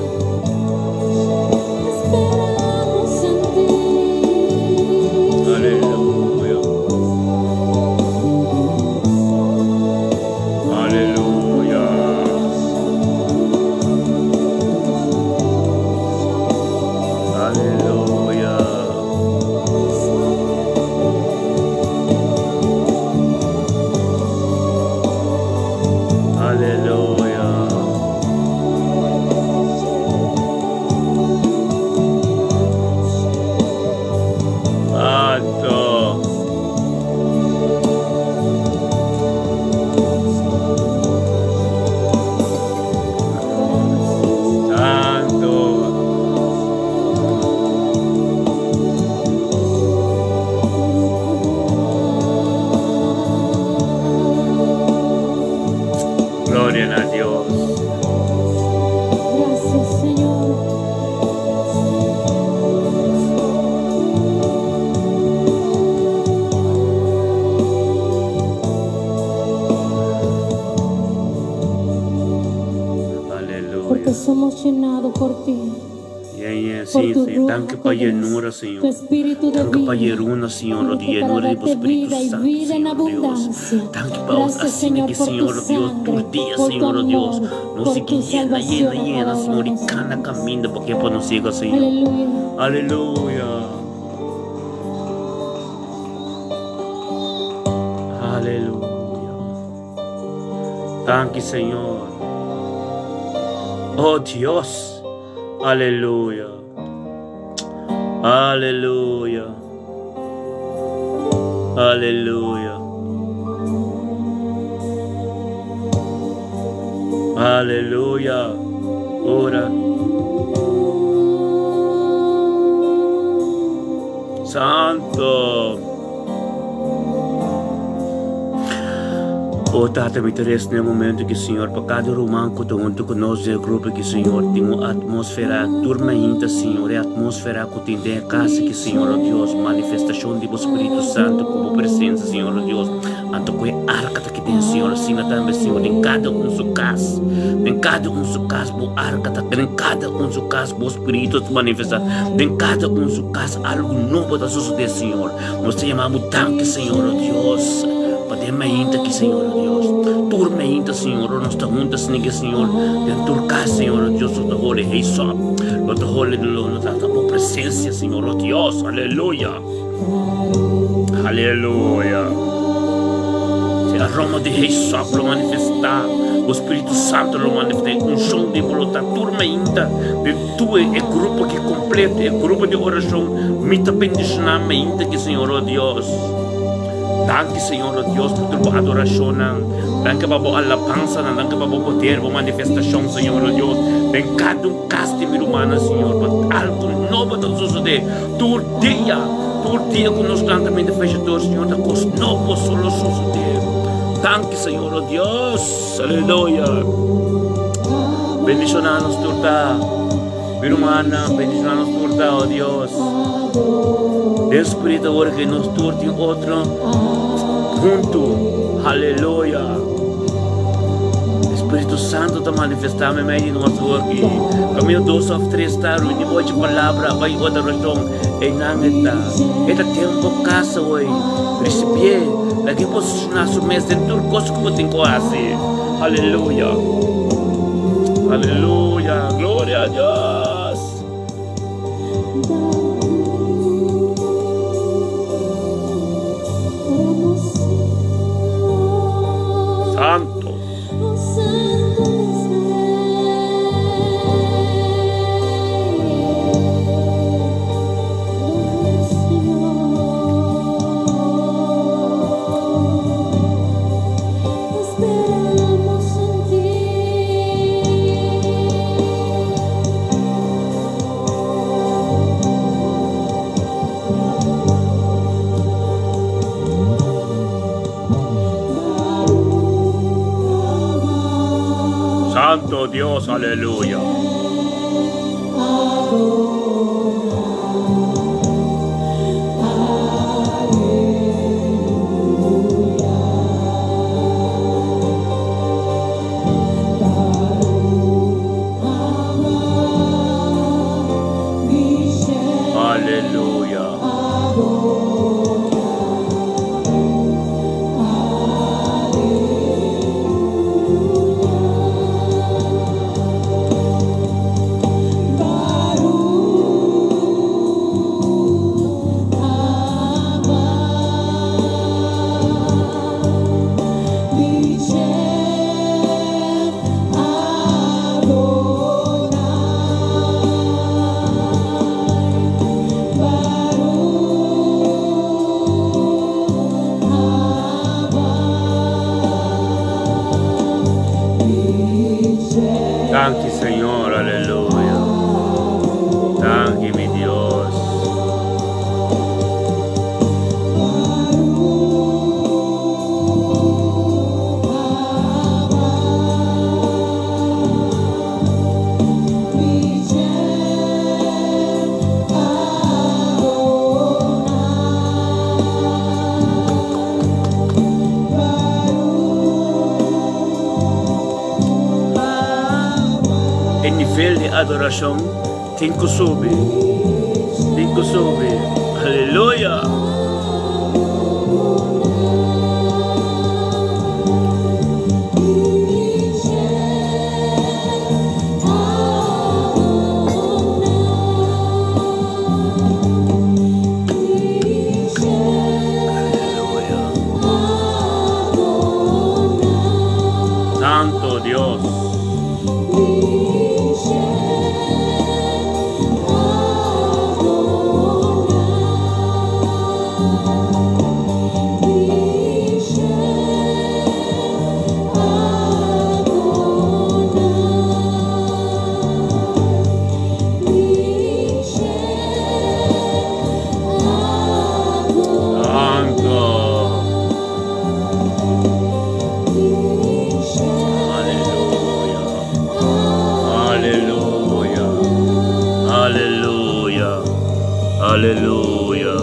Esperamos en ti. Aleluya. Aleluya. Aleluya. Aleluya. Santo. Santo. Gloria na Dios. Gracias, Señor. Aleluya. Porque somos llenados por ti. Yeah, Por sí, tu sí. Ruach Danki pa HaKodesh, llenura, tu Señor. espíritu de Danki pa vida. llenura, Señor, Viniste di para llenura di darte Espíritu vida y Santo, vida en Señor Dios. abundancia. Danki pa Gracias, asina Señor, que, por tu Señor Dios, sangre, tur dia, por tu Señor Dios, amor, nos por sigui tu llena, llena, salvación a llena, cada uno Señor, de y cana nosotros. caminda pa ke pa nos siga, Señor. Aleluya. Aleluya. Aleluya. Danki, Señor. Oh Dios. Aleluya. Aleluya. Aleluya. Aleluya. Ora. Santo. O Tata, mi ta resa na e momento ki, Señor, pa kada ruman ku ta huntu ku nos den e grupo ki, Señor, tin un atmósfera turmahinta, Señor, e atmósfera ku tin den e kas aki, Señor, o Dios, manifestashon di bo Spiritu Santu ku bo presensia, Señor, o Dios, anto ku e arka ta aki den, Señor, asina tambe, Señor, den kada un su kas, den kada un su kas bo arka ta, den kada un su kas bo Spiritu ta manifestá, den kada un su kas algu nobo ta sosodé, Señor. Nos ta yama bo danki, Señor, o Dios, pa den mainta aki, Señor, o Dios. Tur mainta, Señor, ora nos ta hunta asina aki, Señor, den tur kas, Señor, o Dios, lo ta holi heisop, lo ta holi lo no ta bo presencia, Señor, o Dios, aleluya. Aleluya. Si aroma di heisop lo manifestá, bo Spiritu Santo lo manifestá, e unshon di bo lo ta tur mainta den Tur e grupo aki completo, e grupo di oracion, mi ta bendiciona mainta aki, Señor, oh Dios. Danki, Señor, oh Dios, pa tur bo adoracionnan. Danki pa bo alabansanan, danki pa bo poder, bo manifestacion, Señor, oh Dios, den cada un cas di mi rumannan, Señor, pa algo nobo ta sucede tur dia, tur dia cu nos lanta mente fecha dor, Señor, ta cos nobo so lo sucede. Danki, Señor, oh Dios. Aleluya. Bendiciona nos tur ta. Mi rumannan, bendiciona nos tur ta, oh Dios. Den Spiritu awor que nos tur tin otro hunto. Aleluya. Spiritu Santo ta manifestá meimei di nos awor aki. Camino dos of tres ta reuni ocho palabra bai adoracion. Einan e ta. E ta den bo casa hoy. Ricibié. Laga e posiciona su mes den tur cos cu bo tin cu haci. Aleluya. Aleluya. Gloria a Dios. Santo. Santo Dios, aleluya. Aleluya. Danki Señor, aleluya. Danki mi Dios. E nivel di adorashon tin ku subi, tin ku subi. Aleluya! Aleluya! Santo Dios! Santo! Aleluya! Aleluya! Aleluya! Aleluya!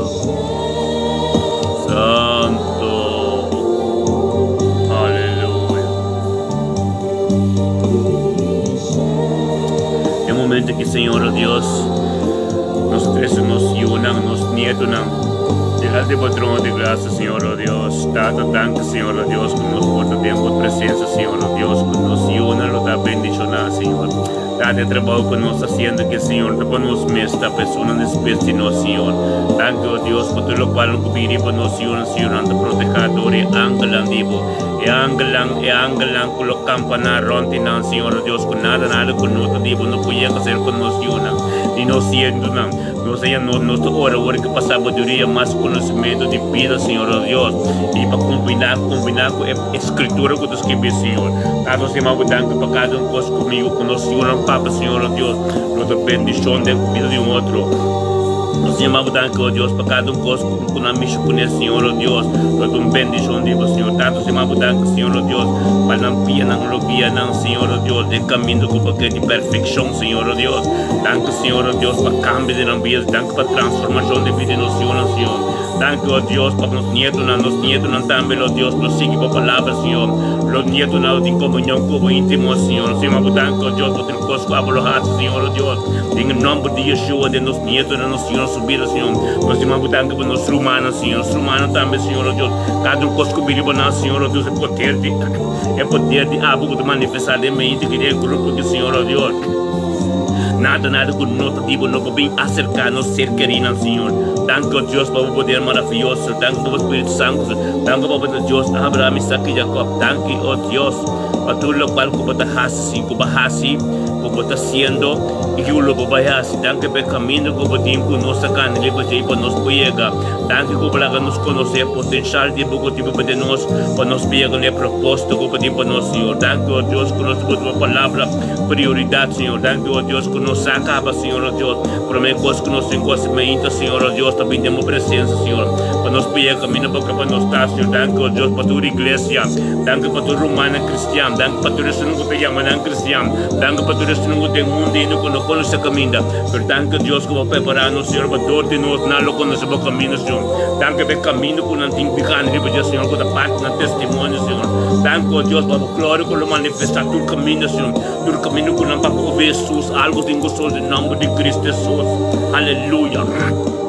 Santo! Aleluya! E momento aki Señor o Dios, nos ta trece nos yunan, nos nietonan delante di bo trono di gracia, Señor o Dios. Tata, danki, Señor o Dios, cu nos por ta den bo presencia, Señor o Dios, cu nos yunan lo ta bendiciona, Señor. Tata, e trabou cu nos ta haciendo aki, Señor, ta pa nos mes, ta pa esunnan despues di nos, Señor. Danki, o Dios, pa tur locual cu bini pa nos yunan, Señor, nan ta proteha dor e angelnan di bo. E angelnan, e angelnan ku lo kampaná rònt di nan, Señor nos Dios, ku nada, nada ku no ta di Bo no por yega serka nos yunan, ni nos sientunan. Nos a yama, nos ta ora ora ku pa sabiduria, mas konosementu di bida, Señor nos Dios, i pa kombiná, kombiná ku e Skritura ku ta skibí, Señor. Tata, nos yama Bo danki pa kada un kos ku ku nos yunan papia, Señor nos Dios, lo ta bendishon den bida di un otro. Nos yama Bo danki, o Dios, pa kada un kos ku nan mishi kuné, Señor, o Dios, lo ta un bendishon di Bo, Señor. Tata, nos yama Bo danki, Señor, o Dios, pa nan pianan lo guia nan, Señor, o Dios, den kaminda ku Bo ke di perfekshon, Señor, o Dios. Danki, Señor, o Dios, pa kambio di nan bida. Danki pa transformashon di bida di nos yunan, Señor. Danki, o Dios, pa nos nietonan, nos nietonan tambe, lo Dios, lo sigui Bo palabra, Señor. Los nietonan lo tin komunion ku Bo íntimo, Señor. Nos yama Bo danki, o Dios, pa tur kos ku abo lo hasi, Señor, o Dios. Den e nomber di Yeshua, den nos nietonan, nos yunan su bida, Señor. Nos yama Bo danki pa nos rumannan, Señor. Nos rumannan tambe, Señor, o Dios. Kada un kos ku bini pa nan, Señor, o Dios, e poder di, e poder di abo ku ta manifestá den medio di e grupo aki, Señor, o Dios. Nada, nada ku no ta di Bo no por bin aserká nos ser kerinan, Señor. Danki, o Dios, pa Bo poder maraviyoso. Danki pa Bo Spiritu Santu. Danki pa Bo ta Dios Abraham, Isaac i Jacob. Danki, o Dios, pa tur lokual ku Bo ta hasi, ku Bo a hasi, ku Bo ta hasiendo i ku lo Bo bai hasi. Danki pa e kaminda ku Bo tin ku nos ta kana riba dje i pa nos por yega. Danki ku Bo laga nos konosé e potenshal di Bo ku tin pa den nos, pa nos por yega na e propósito ku Bo tin pa nos, Señor. Danki, o Dios, ku nos ta por Bo Palabra. Prioridat, Señor. Danki, o Dios, ku nos sa kaba, Señor, o Dios. Promé kos ku nos tin ku hasi mainta, Señor, o Dios, ta bini den bo presensia, Señor, pa nos por yega kaminda bo ke pa nos ta, Señor. Danki, o Dios, pa tur iglesia. Danki pa tur rumannan kristian. Danki pa tur esunnan ku ta yama nan kristian. Danki pa tur esunnan ku den mundu ainda ku no konosé kaminda. Pero danki, o Dios, ku bo a prepará nos, Señor, pa dor di nos nan lo konosé bo kaminda, Señor. Danki pa e kaminda ku nan tin di gana riba dje, Señor, ku ta parti nan testimonio, Señor. Danki, o Dios, pa bo gloria ku lo manifestá tur kaminda, Señor. Tur kaminda ku nan papia ku Hesus, algu tin ku sosode den nomber di Cristo Hesus. Aleluya.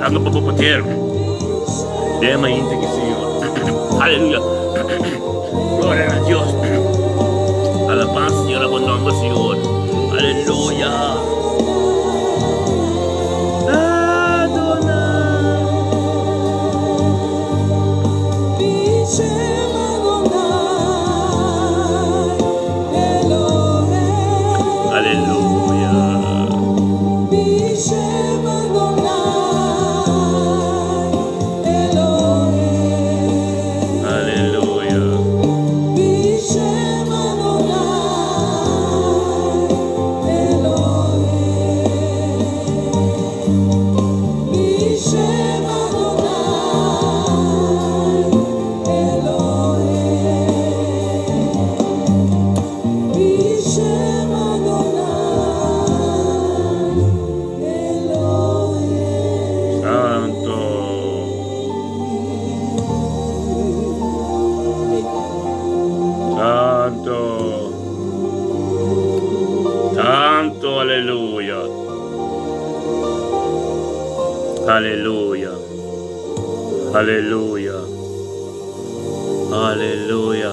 Danki pa bo poder. Den mainta aki, Señor. Aleluya. Gloria na Dios. Alabanza, Señor, a bo nomber, Señor. Aleluya. Aleluya. Aleluya. Santo. Santo. Santo, aleluya. Aleluya. Aleluya. Aleluya.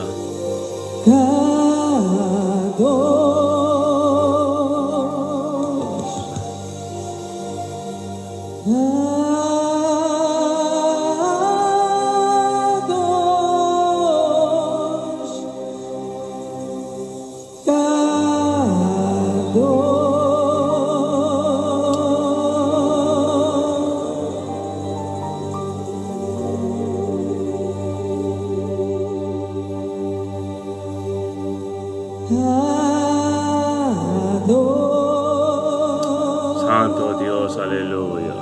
Santo Dios, aleluya.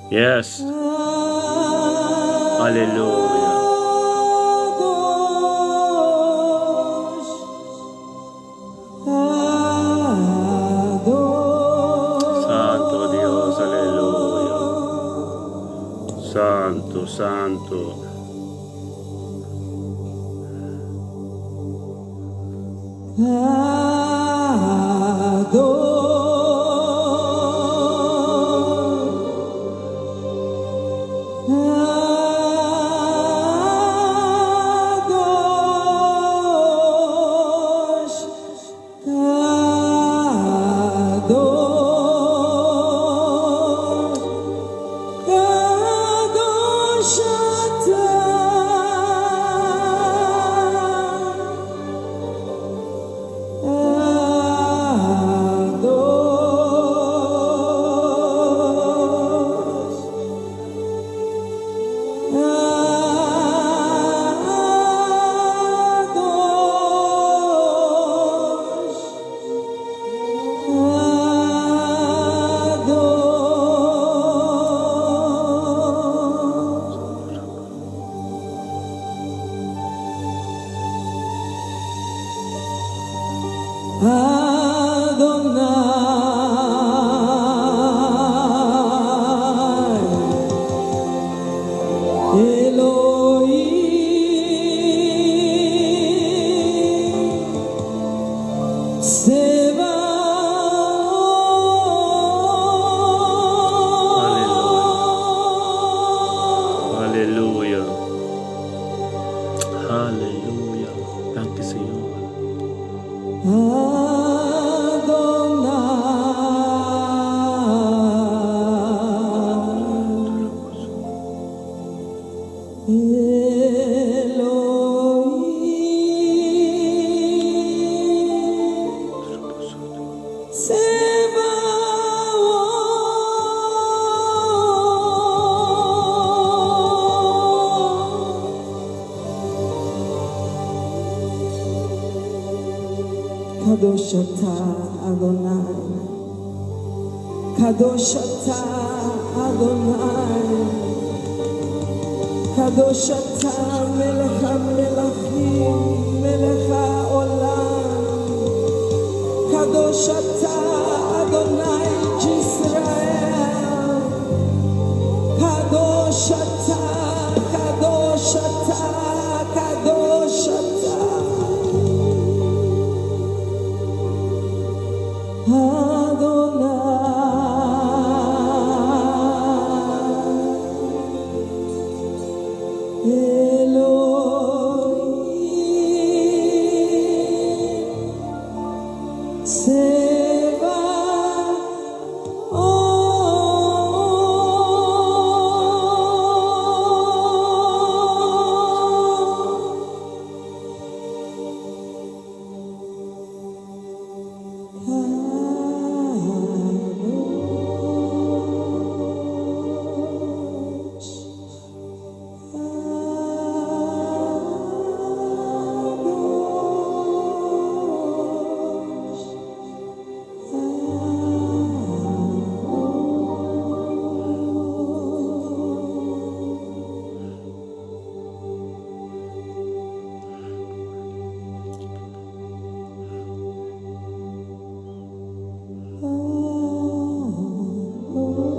Yes. Aleluya. Santo Dios, aleluya. Santo, santo. Aleluya. Aleluya. Danki Señor. Kadosh ata Adonai Kadosh ata Adonai Kadosh ata Melech hamelachim Melech haolam Kadosh ata Adonai d'Israel Kadosh ata Kadosh ata Kadosh ata Adonai Elohim Sebaot. Kadosh, Kadosh,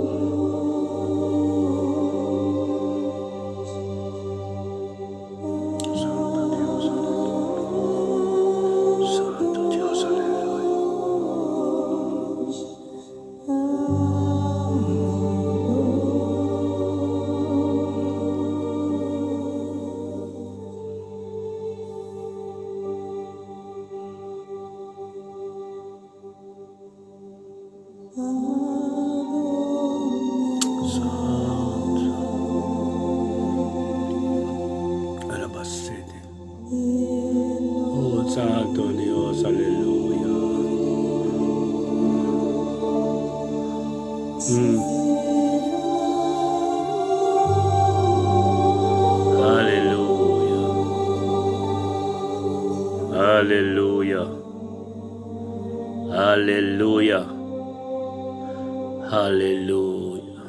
Santo Dios, aleluya. Santo Dios, aleluya. Santo. Alabasete. Oh, Santo Dios, aleluya. Aleluya. Aleluya. Aleluya. Aleluya.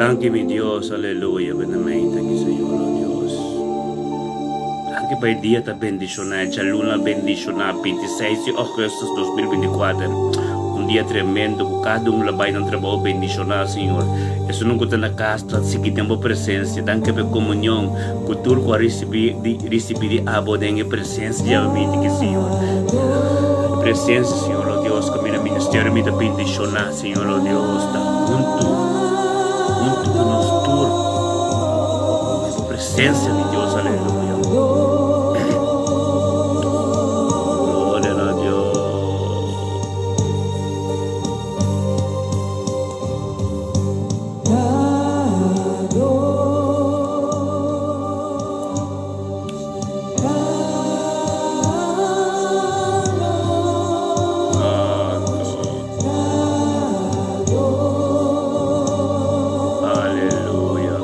Danki mi Dios, aleluya. Benamente aki Señor, oh Dios. Danki pa e dia ta bendiciona, e djaluna bendiciona, 26 di augustus 2024. Un dia tremendo cu cada un lo bay nan trabao bendiciona, Señor. Esunnan cu ta na cas ta sigui den bo presencia. Danki pa e comunion cu tur cu a ricibi di ricibi di abo den e presencia di abo miti ki, Señor. E presencia, Señor, oh Dios, cu mi na ministerio mi ta bendiciona, Señor, oh Dios, ta hunto, hunto cu nos tur. Den bo presencia, mi Dios, aleluya. Gloria na Dios. Santo. Aleluya.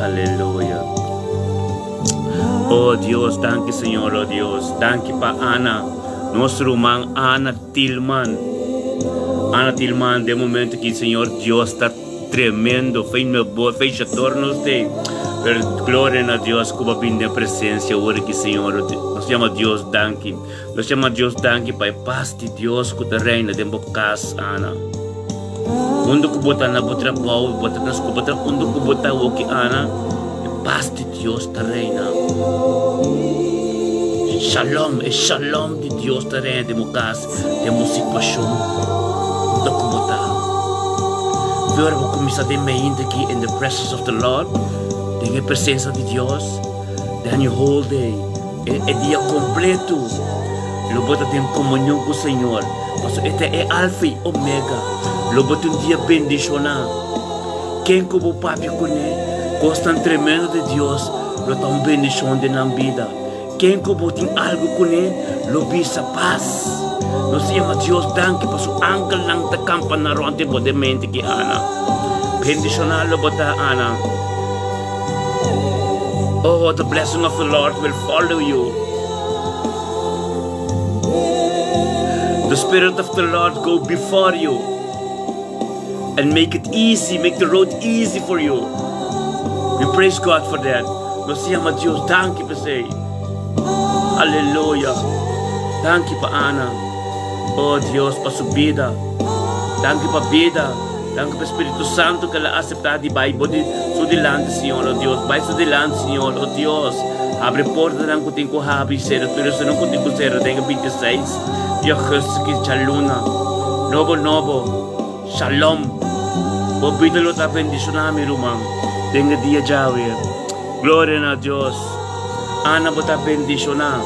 Aleluya. Oh Dios, danki Señor, oh Dios. Danki pa Ana, nos ruman Ana Tilman. Ana Tilman, den momento ki Señor Dios ta tremendo, fe me bo, fe tornos de. Pero gloria na Dios ku ba bin den presencia ora ki Señor, nos yama Dios danki. Nos yama Dios danki pa e paz di Dios ku ta reina den bo kas, Ana. Unda ku bo ta na bo trabou, bo ta na skol, bo ta unda ku bo ta awoki, Ana, e paz di Dios ta reina. Shalom, e shalom di Dios ta reina den bo kas, den bo situashon, unda ku bo ta. Fe ora bo kuminsá den meinta aki in the presence of the Lord, den e presensa di Dios, then your whole day, e, e dia kompleto, lo bo ta den komunion ku Señor. Pasobra e ta e Alfa i Omega. Lo bo ta un dia bendishoná. Ken ku bo papia kuné, kosnan tremendo di Dios lo ta un bendishon den nan bida. Ken ku bo tin algu kuné lo bisa pas. Nos ta yama Dios danki pa su angelnan ta kampa na rònt di bo den mente ki Ana. Bendishoná lo bo ta, Ana. Oh, the blessing of the Lord will follow you. The Spirit of the Lord go before you and make it easy, make the road easy for you. We praise God for that. Nos yama Dios danki p'esei. Aleluya. Danki pa Ana. Oh Dios pa su bida. Danki pa bida. Danki pa Spiritu Santu ku el a aseptá di bai bo di su dilanti, Señor, oh Dios. Bai su dilanti, Señor, oh Dios. Habri portanan ku tin ku habri i sera tur esunnan ku tin ku sera den e 26 di augustus ki djaluna. Nobo nobo. Shalom. Bo bida lo ta bendishoná, mi ruman, den e dia djawe. Gloria na Dios. Ana bo ta bendishoná.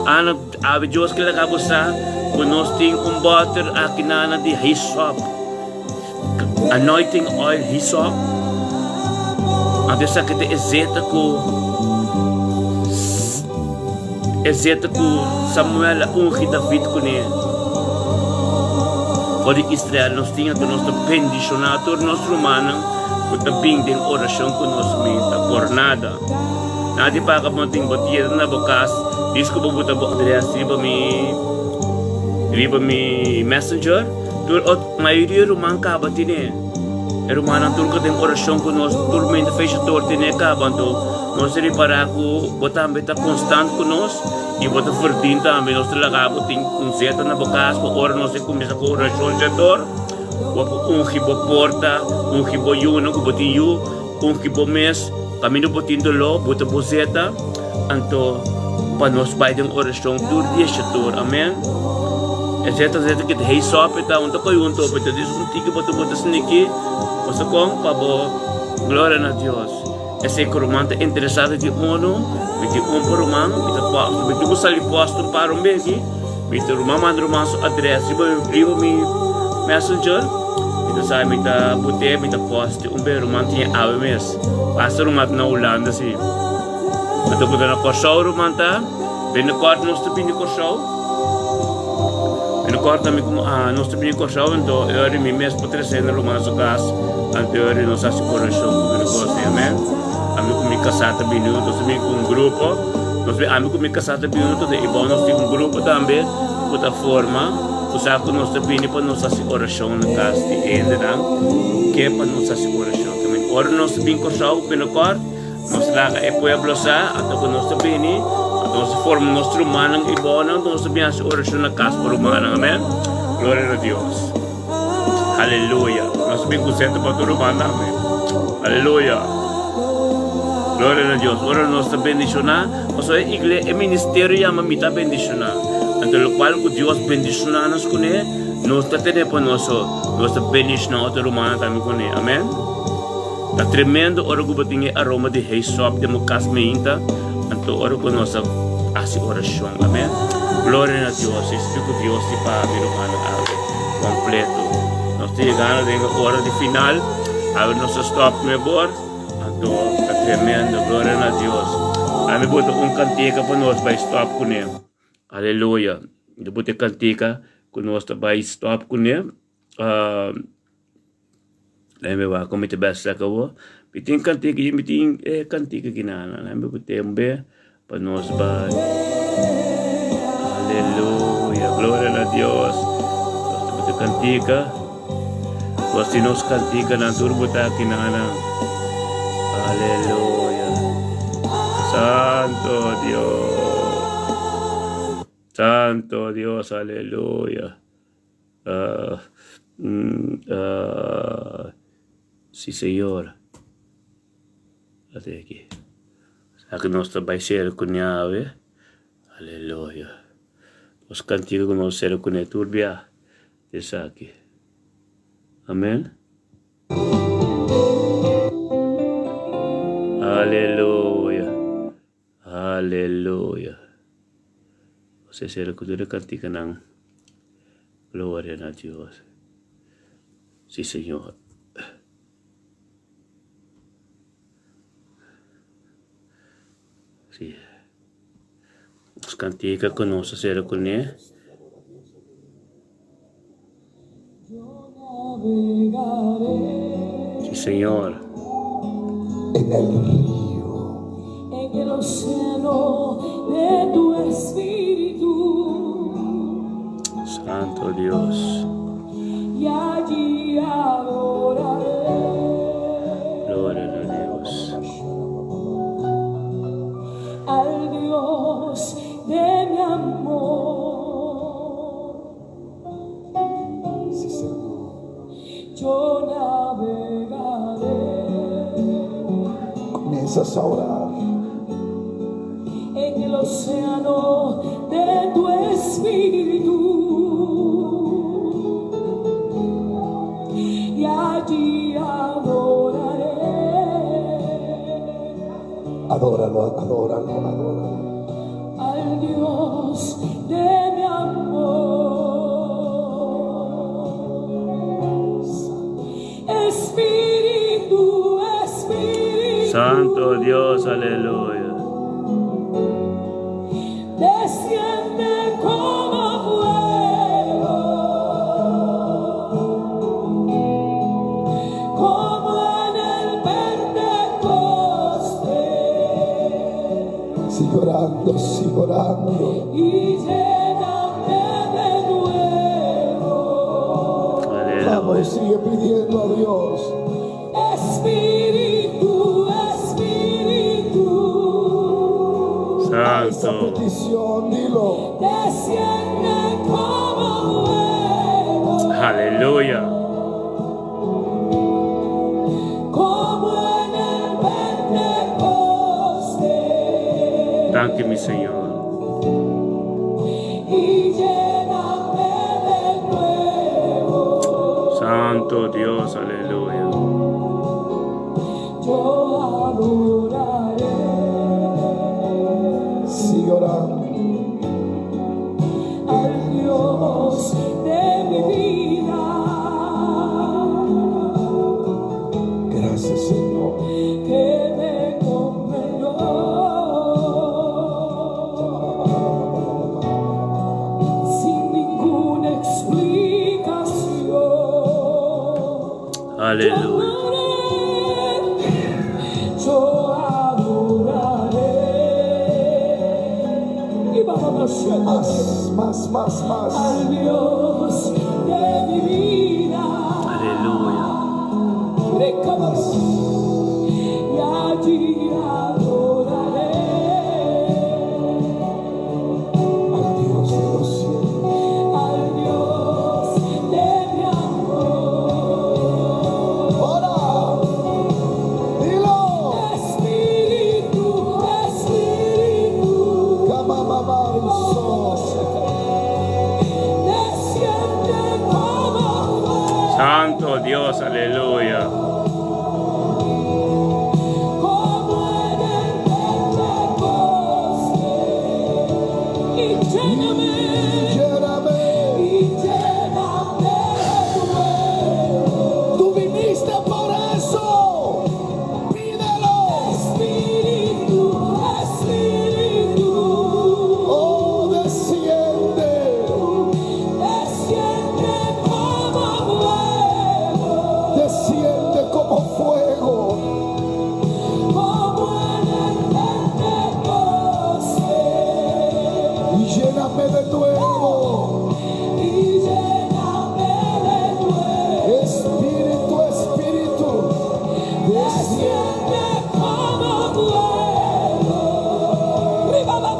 Ana, awe Dios ke laga bo sa ku nos tin un bòter aki nana di hisop. Anointing oil hisop. Anto esaki ta e zeta ku e zeta ku Samuel a ungi David kuné. For di Israel nos tin anto nos ta bendishoná tur nos rumannan ku ta bin den orashon ku nos meta por nada. Nada di paga bo tin bo tienda na bo kas dis ku bo buta bo adres riba mi riba mi messenger tur ot mayoria ruman kaba tine e rumannan tur ku den orashon ku nos tur mente fecha tur tine kaba anto nos ta ripara ku bo tambe ta konstant ku nos i bo ta verdien tambe nos ta laga bo tin un zeta na bo kas pa ora nos ta kuminsa ku orashon djator bo por ungi bo porta ungi bo yunan ku bo tin yu. Ungi bo mes, kaminda bo tin doló, bo ta bozeta, anto pa nos bai den orashon tur dia shator. Amen. E zeta zeta ki ta hei sope ta un ta koi un tope ta dis un tiki bo ta bota sniki, bo sa kon pa bo gloria na Dios. Esei ku ruman ta interesado di unu, mi tin un pa ruman, mi ta post, mi tin ku sali post un par un beki. Mi ta ruman manda ruman su adres riba riba mi messenger. Mi ta sa mi ta put'é mi ta post un be ruman tin awe mes. Basta ruman ta na Hulanda si. Anto ku ta na Kòrsou ruman ta binnenkort nos ta bini Kòrsou. Binnenkort ta mi ku nos ta bini Kòrsou anto e ora mi mes por trese na ruman su kas anto e ora nos hasi orashon ku bini kos amen. Ami ku mi kasá ta bini nos ta bini ku un grupo. Nos bin ami ku mi kasá ta bini huntu den Ibon nos tin un grupo tambe ku ta forma ku sa ku nos ta bini pa nos hasi orashon na kas di hendenan ke pa nos hasi orashon. Ta men ora nos ta bin Kòrsou binokòrt nos laga e pueblo sa anto ku nos ta bini anto nos ta forma nos rumannan Ibonnan anto nos ta bin hasi orashon na kas pa rumannan amen. Gloria na Dios. Aleluya. Nos ta bin kusento pa tur ruman tambe. Aleluya. Gloria na Dios. Ora nos ta bendishoná, pasobra e igle, e ministerio yama mi ta bendishoná. Anto lokual ku Dios bendishoná nos kuné, nos ta tene pa nos so. Nos ta bendishoná otro rumannan tambe kuné. Amen. Ta tremendo ora ku bo tin e aroma di heisop den bo kas meinta, anto ora ku nos a hasi orashon. Amen. Gloria na Dios. Esei ku Dios di pa mi rumannan awe kompleto. Nos ta yegando den e ora di final. Awe nos ta stop mebor. Anto ta tremendo. Gloria na Dios. Ami bota un kantika pa nos bai stop kuné. Aleluya. Mi ta bota e kantika ku nos ta bai stop kuné. Lemme wak mi ta bes saka bo. Mi tin kantika mi tin e kantika kinana. Lemme bot'é un be pa nos bai. Aleluya, gloria na Dios. Nos ta bota kantika. Nos tin nos kantikanan tur botá kinana. Aleluya. Santo Dios. Santo Dios, aleluya. Si Señor. Ate aki. Aki nos ta bai sera ku ñawe. Aleluya. Nos kantika ku nos sera kuné tur bia esaki. Amen. Aleluya. Aleluya. Nos a sera ku tur e kantikanan. Gloria na Dios. Si Señor. Si. Nos kantika ku nos a sera kuné. Si Señor. En el río. En el océano de tu espíritu. Santo Dios. Y allí adoraré. Gloria na Dios. Al Dios de mi amor. Sí, Señor. Yo navegaré. Comienzas a orar. En el océano de tu espíritu. Y allí adoraré. Adóralo, adóralo, adóralo. Al Dios de mi amor. Espíritu, Espíritu. Santo Dios, aleluya. Desciende como fuego, como en el Pentecostés. Sigue orando, sigue orando. Y lléname de nuevo. Aleluya. Vamos, sigue pidiendo a Dios. Espíritu, Espíritu, A esa Santo. petición, dilo. desciende como fuego, Aleluya. como en el Pentecostés. Danki, mi Señor. Y lléname de nuevo. Santo Dios, aleluya. Yo adoraré Sigue orando. al Dios de mi vida. Gracias, Señor. Que me comprendió sin ninguna explicación. Yo Aleluya. amaré, yo adoraré. Y vamos a Más, más, más, más. al Dios de mi vida. Aleluya. Recabas. Y allí adoraré Al Dios de los cielos. al Dios de mi amor. ¡Ora! ¡Dilo! Espíritu, Espíritu, Kamamamanso. desciende como fuego. Santo Dios, aleluya. Como en el Pentecostés. Y lléname, Lléname. y lléname de nuevo. Tú viniste por eso. Pídelo. Espíritu, Espíritu, Oh, desciende. desciende como fuego, Desciende como fuego. como en el Pentecostés. Y lléname de nuevo. Y lléname de nuevo. Espíritu, Espíritu. Desciende. Desciende como fuego.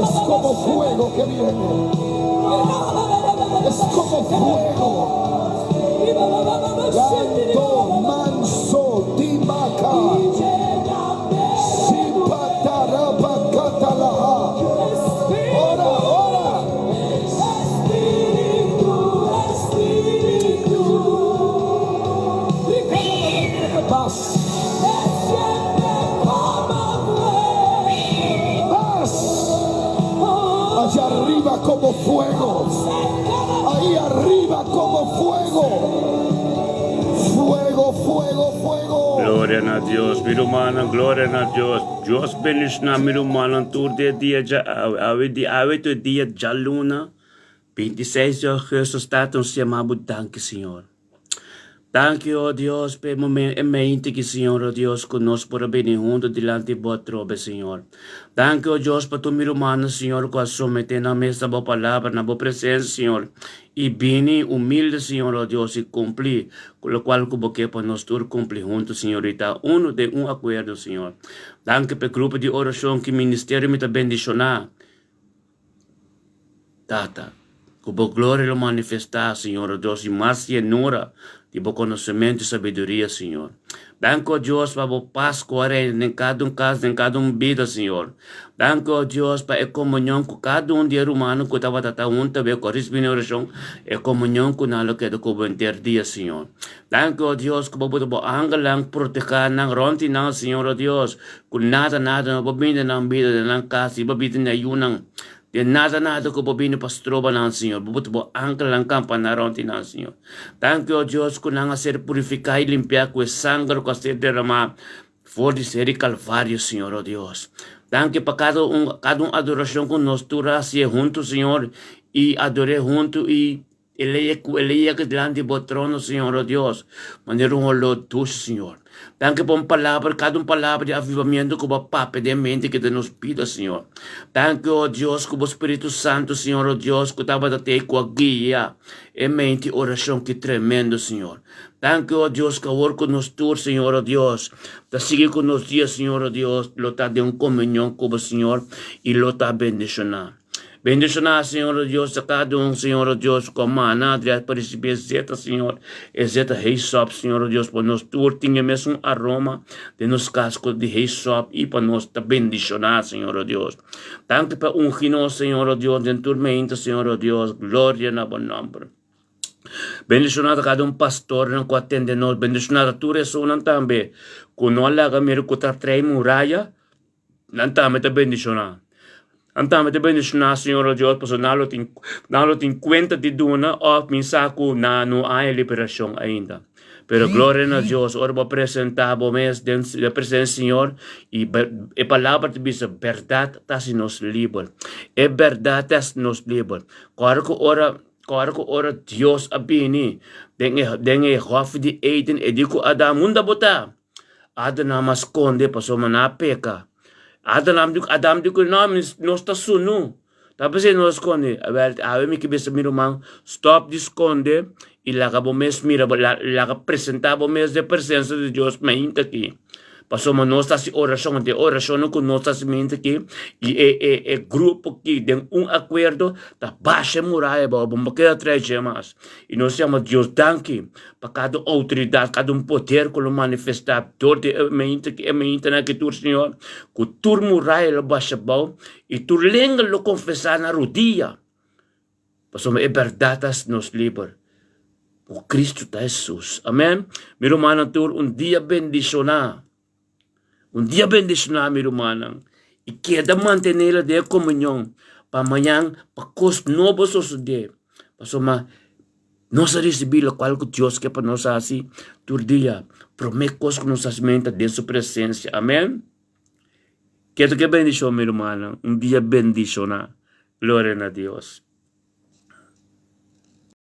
Es como fuego que viene. Es como fuego. Santo, manso, timaka. Sipatarabakatalaha. Ora, ora. Espíritu, Espíritu, Más, desciende como fuego. más. Allá arriba como fuego. Ahí arriba como fuego. Fuego, fuego, fuego. Gloria na Dios, mi rumannan, gloria na Dios. Dios bendiciona mi rumannan tur di e dia dja awe. Awe di awe tu e dia djaluna 26 di augustus Tata nos yama bo danki Señor. Danki o Dios pa e momento e mente ki Señor o Dios ku nos por a bini hunto dilanti bo atrobe Señor. Danki o Dios pa tur mi rumannan Señor ku a somete nan mes na bo palabra na bo presencia Señor i bini humilde Señor o Dios i kumpli ku lokual ku bo ke pa nos tur kumpli hunto Señor i ta uno den un akuerdo Señor. Danki pa e grupo di orashon ki ministerio mi ta bendishoná. Tata, ku bo gloria lo manifestá, Señor, o Dios, i mas yenura di bo konosementu i sabiduria, Señor. Danki, o Dios, pa bo pas ku a reina den kada un kas, den kada un bida, Señor. Danki, o Dios, pa e komunion ku kada un di e rumannan ku tabata ta hunta be ku a risibí nan orashon, e komunion ku nan lo keda ku bo henter dia, Señor. Danki, o Dios, ku bo pone bo angelnan protehá nan rònt di nan, Señor, o Dios, ku nada, nada no por bini den nan bida, den nan kas, i bo bida den nan yunan. Den nada, nada ku por bini pa stroba nan, Señor. Bo pone bo angelnan kampa nan rònt di nan, Señor. Danki, o Dios, ku nan a ser purifiká i limpiá ku e sanger ku a ser derramá for di ser di Kalvario, Señor, o Dios. Danki pa kada un, kada un adorashon ku nos tur a hasié huntu, Señor, i ador'é huntu i E lei ku e lei aki dilanti bo trono, Señor, o Dios, manera un olor dushi, Señor. Danki pa un palabra, kada un palabra di avivamiento ku bo a papia den mente ki den nos bida, Señor. Danki, o Dios, ku bo Spiritu Santu, Señor, o Dios, ku tabata te ku a guia e mente i orashon ki tremendo, Señor. Danki, o Dios, ku awor ku nos tur, Señor, o Dios, ta sigui ku nos dia, Señor, o Dios, lo ta den un komunion ku bo, Señor, i lo ta bendishoná. Bendishoná, Señor o Dios, a kada un, Señor o Dios, ku a mana adrès pa risibí e zeta, Señor, e zeta heisòp, Señor o Dios, pa nos tur tin e mesun aroma den nos kasko di heisòp i pa nos ta bendishoná, Señor o Dios. Danki pa ungi nos, Señor o Dios, den tur meinta, Señor o Dios. Gloria na bo nòmber. Bendishoná ta kada un pastornan ku a tende nos. Bendishoná ta tur esunnan tambe ku no a laga mira ku ta trae muraya. Nan tambe ta bendishoná. Nan tambe ta bendishoná, Señor o Dios, pasobra nan lo tin, nan lo tin kuenta di duna òf mi sa ku nan no haña liberashon ainda. Pero gloria na Dios, ora bo presentá bo mes den e presensia Señor i e palabra ta bisa bèrdat ta hasi nos liber. E bèrdat ta hasi nos liber. Kòrda ku ora Kòrda ku ora Dios a bini den e den e hòfi di Eden, e di ku Adam, Unda bo ta? Adanam a skonde pasobra nan a peka. Adanam di Adam di ku no, nos ta sunu. Ta p'esei nos a skonde. Awel, awe mi ke bisa mi ruman, stòp di skonde i laga bo mes mira, laga presentá bo mes den presensia di Dios mainta aki. Pasobra nos ta hasi orashon, anto e orashonnan ku nos ta hasi mainta aki i e e e grupo aki den un akuerdo ta basha e muraya abou, bo no por keda trae dje mas. I nos yama Dios danki pa kada outoridat, kada un poder ku lo manifestá dor di e mainta ki e maintanan aki tur, Señor, ku tur muraya lo basha abou i tur lenga lo konfesá na rudia, pasobra e bèrdat ta hasi nos liber, ku Kristu ta Hesus. Amèn. Mi rumannan tur, un dia bendishoná. Un dia bendishoná, mi rumannan, i keda mantené la den e komunion pa mañan pa kos nobo sosodé. Pasobra nos a risibí lokual ku Dios ke pa nos hasi tur dia. Promé kos ku nos hasi mester ta den su presensia. Amèn. Ke ta ke bendishon, mi rumannan? Un dia bendishoná. Gloria na Dios.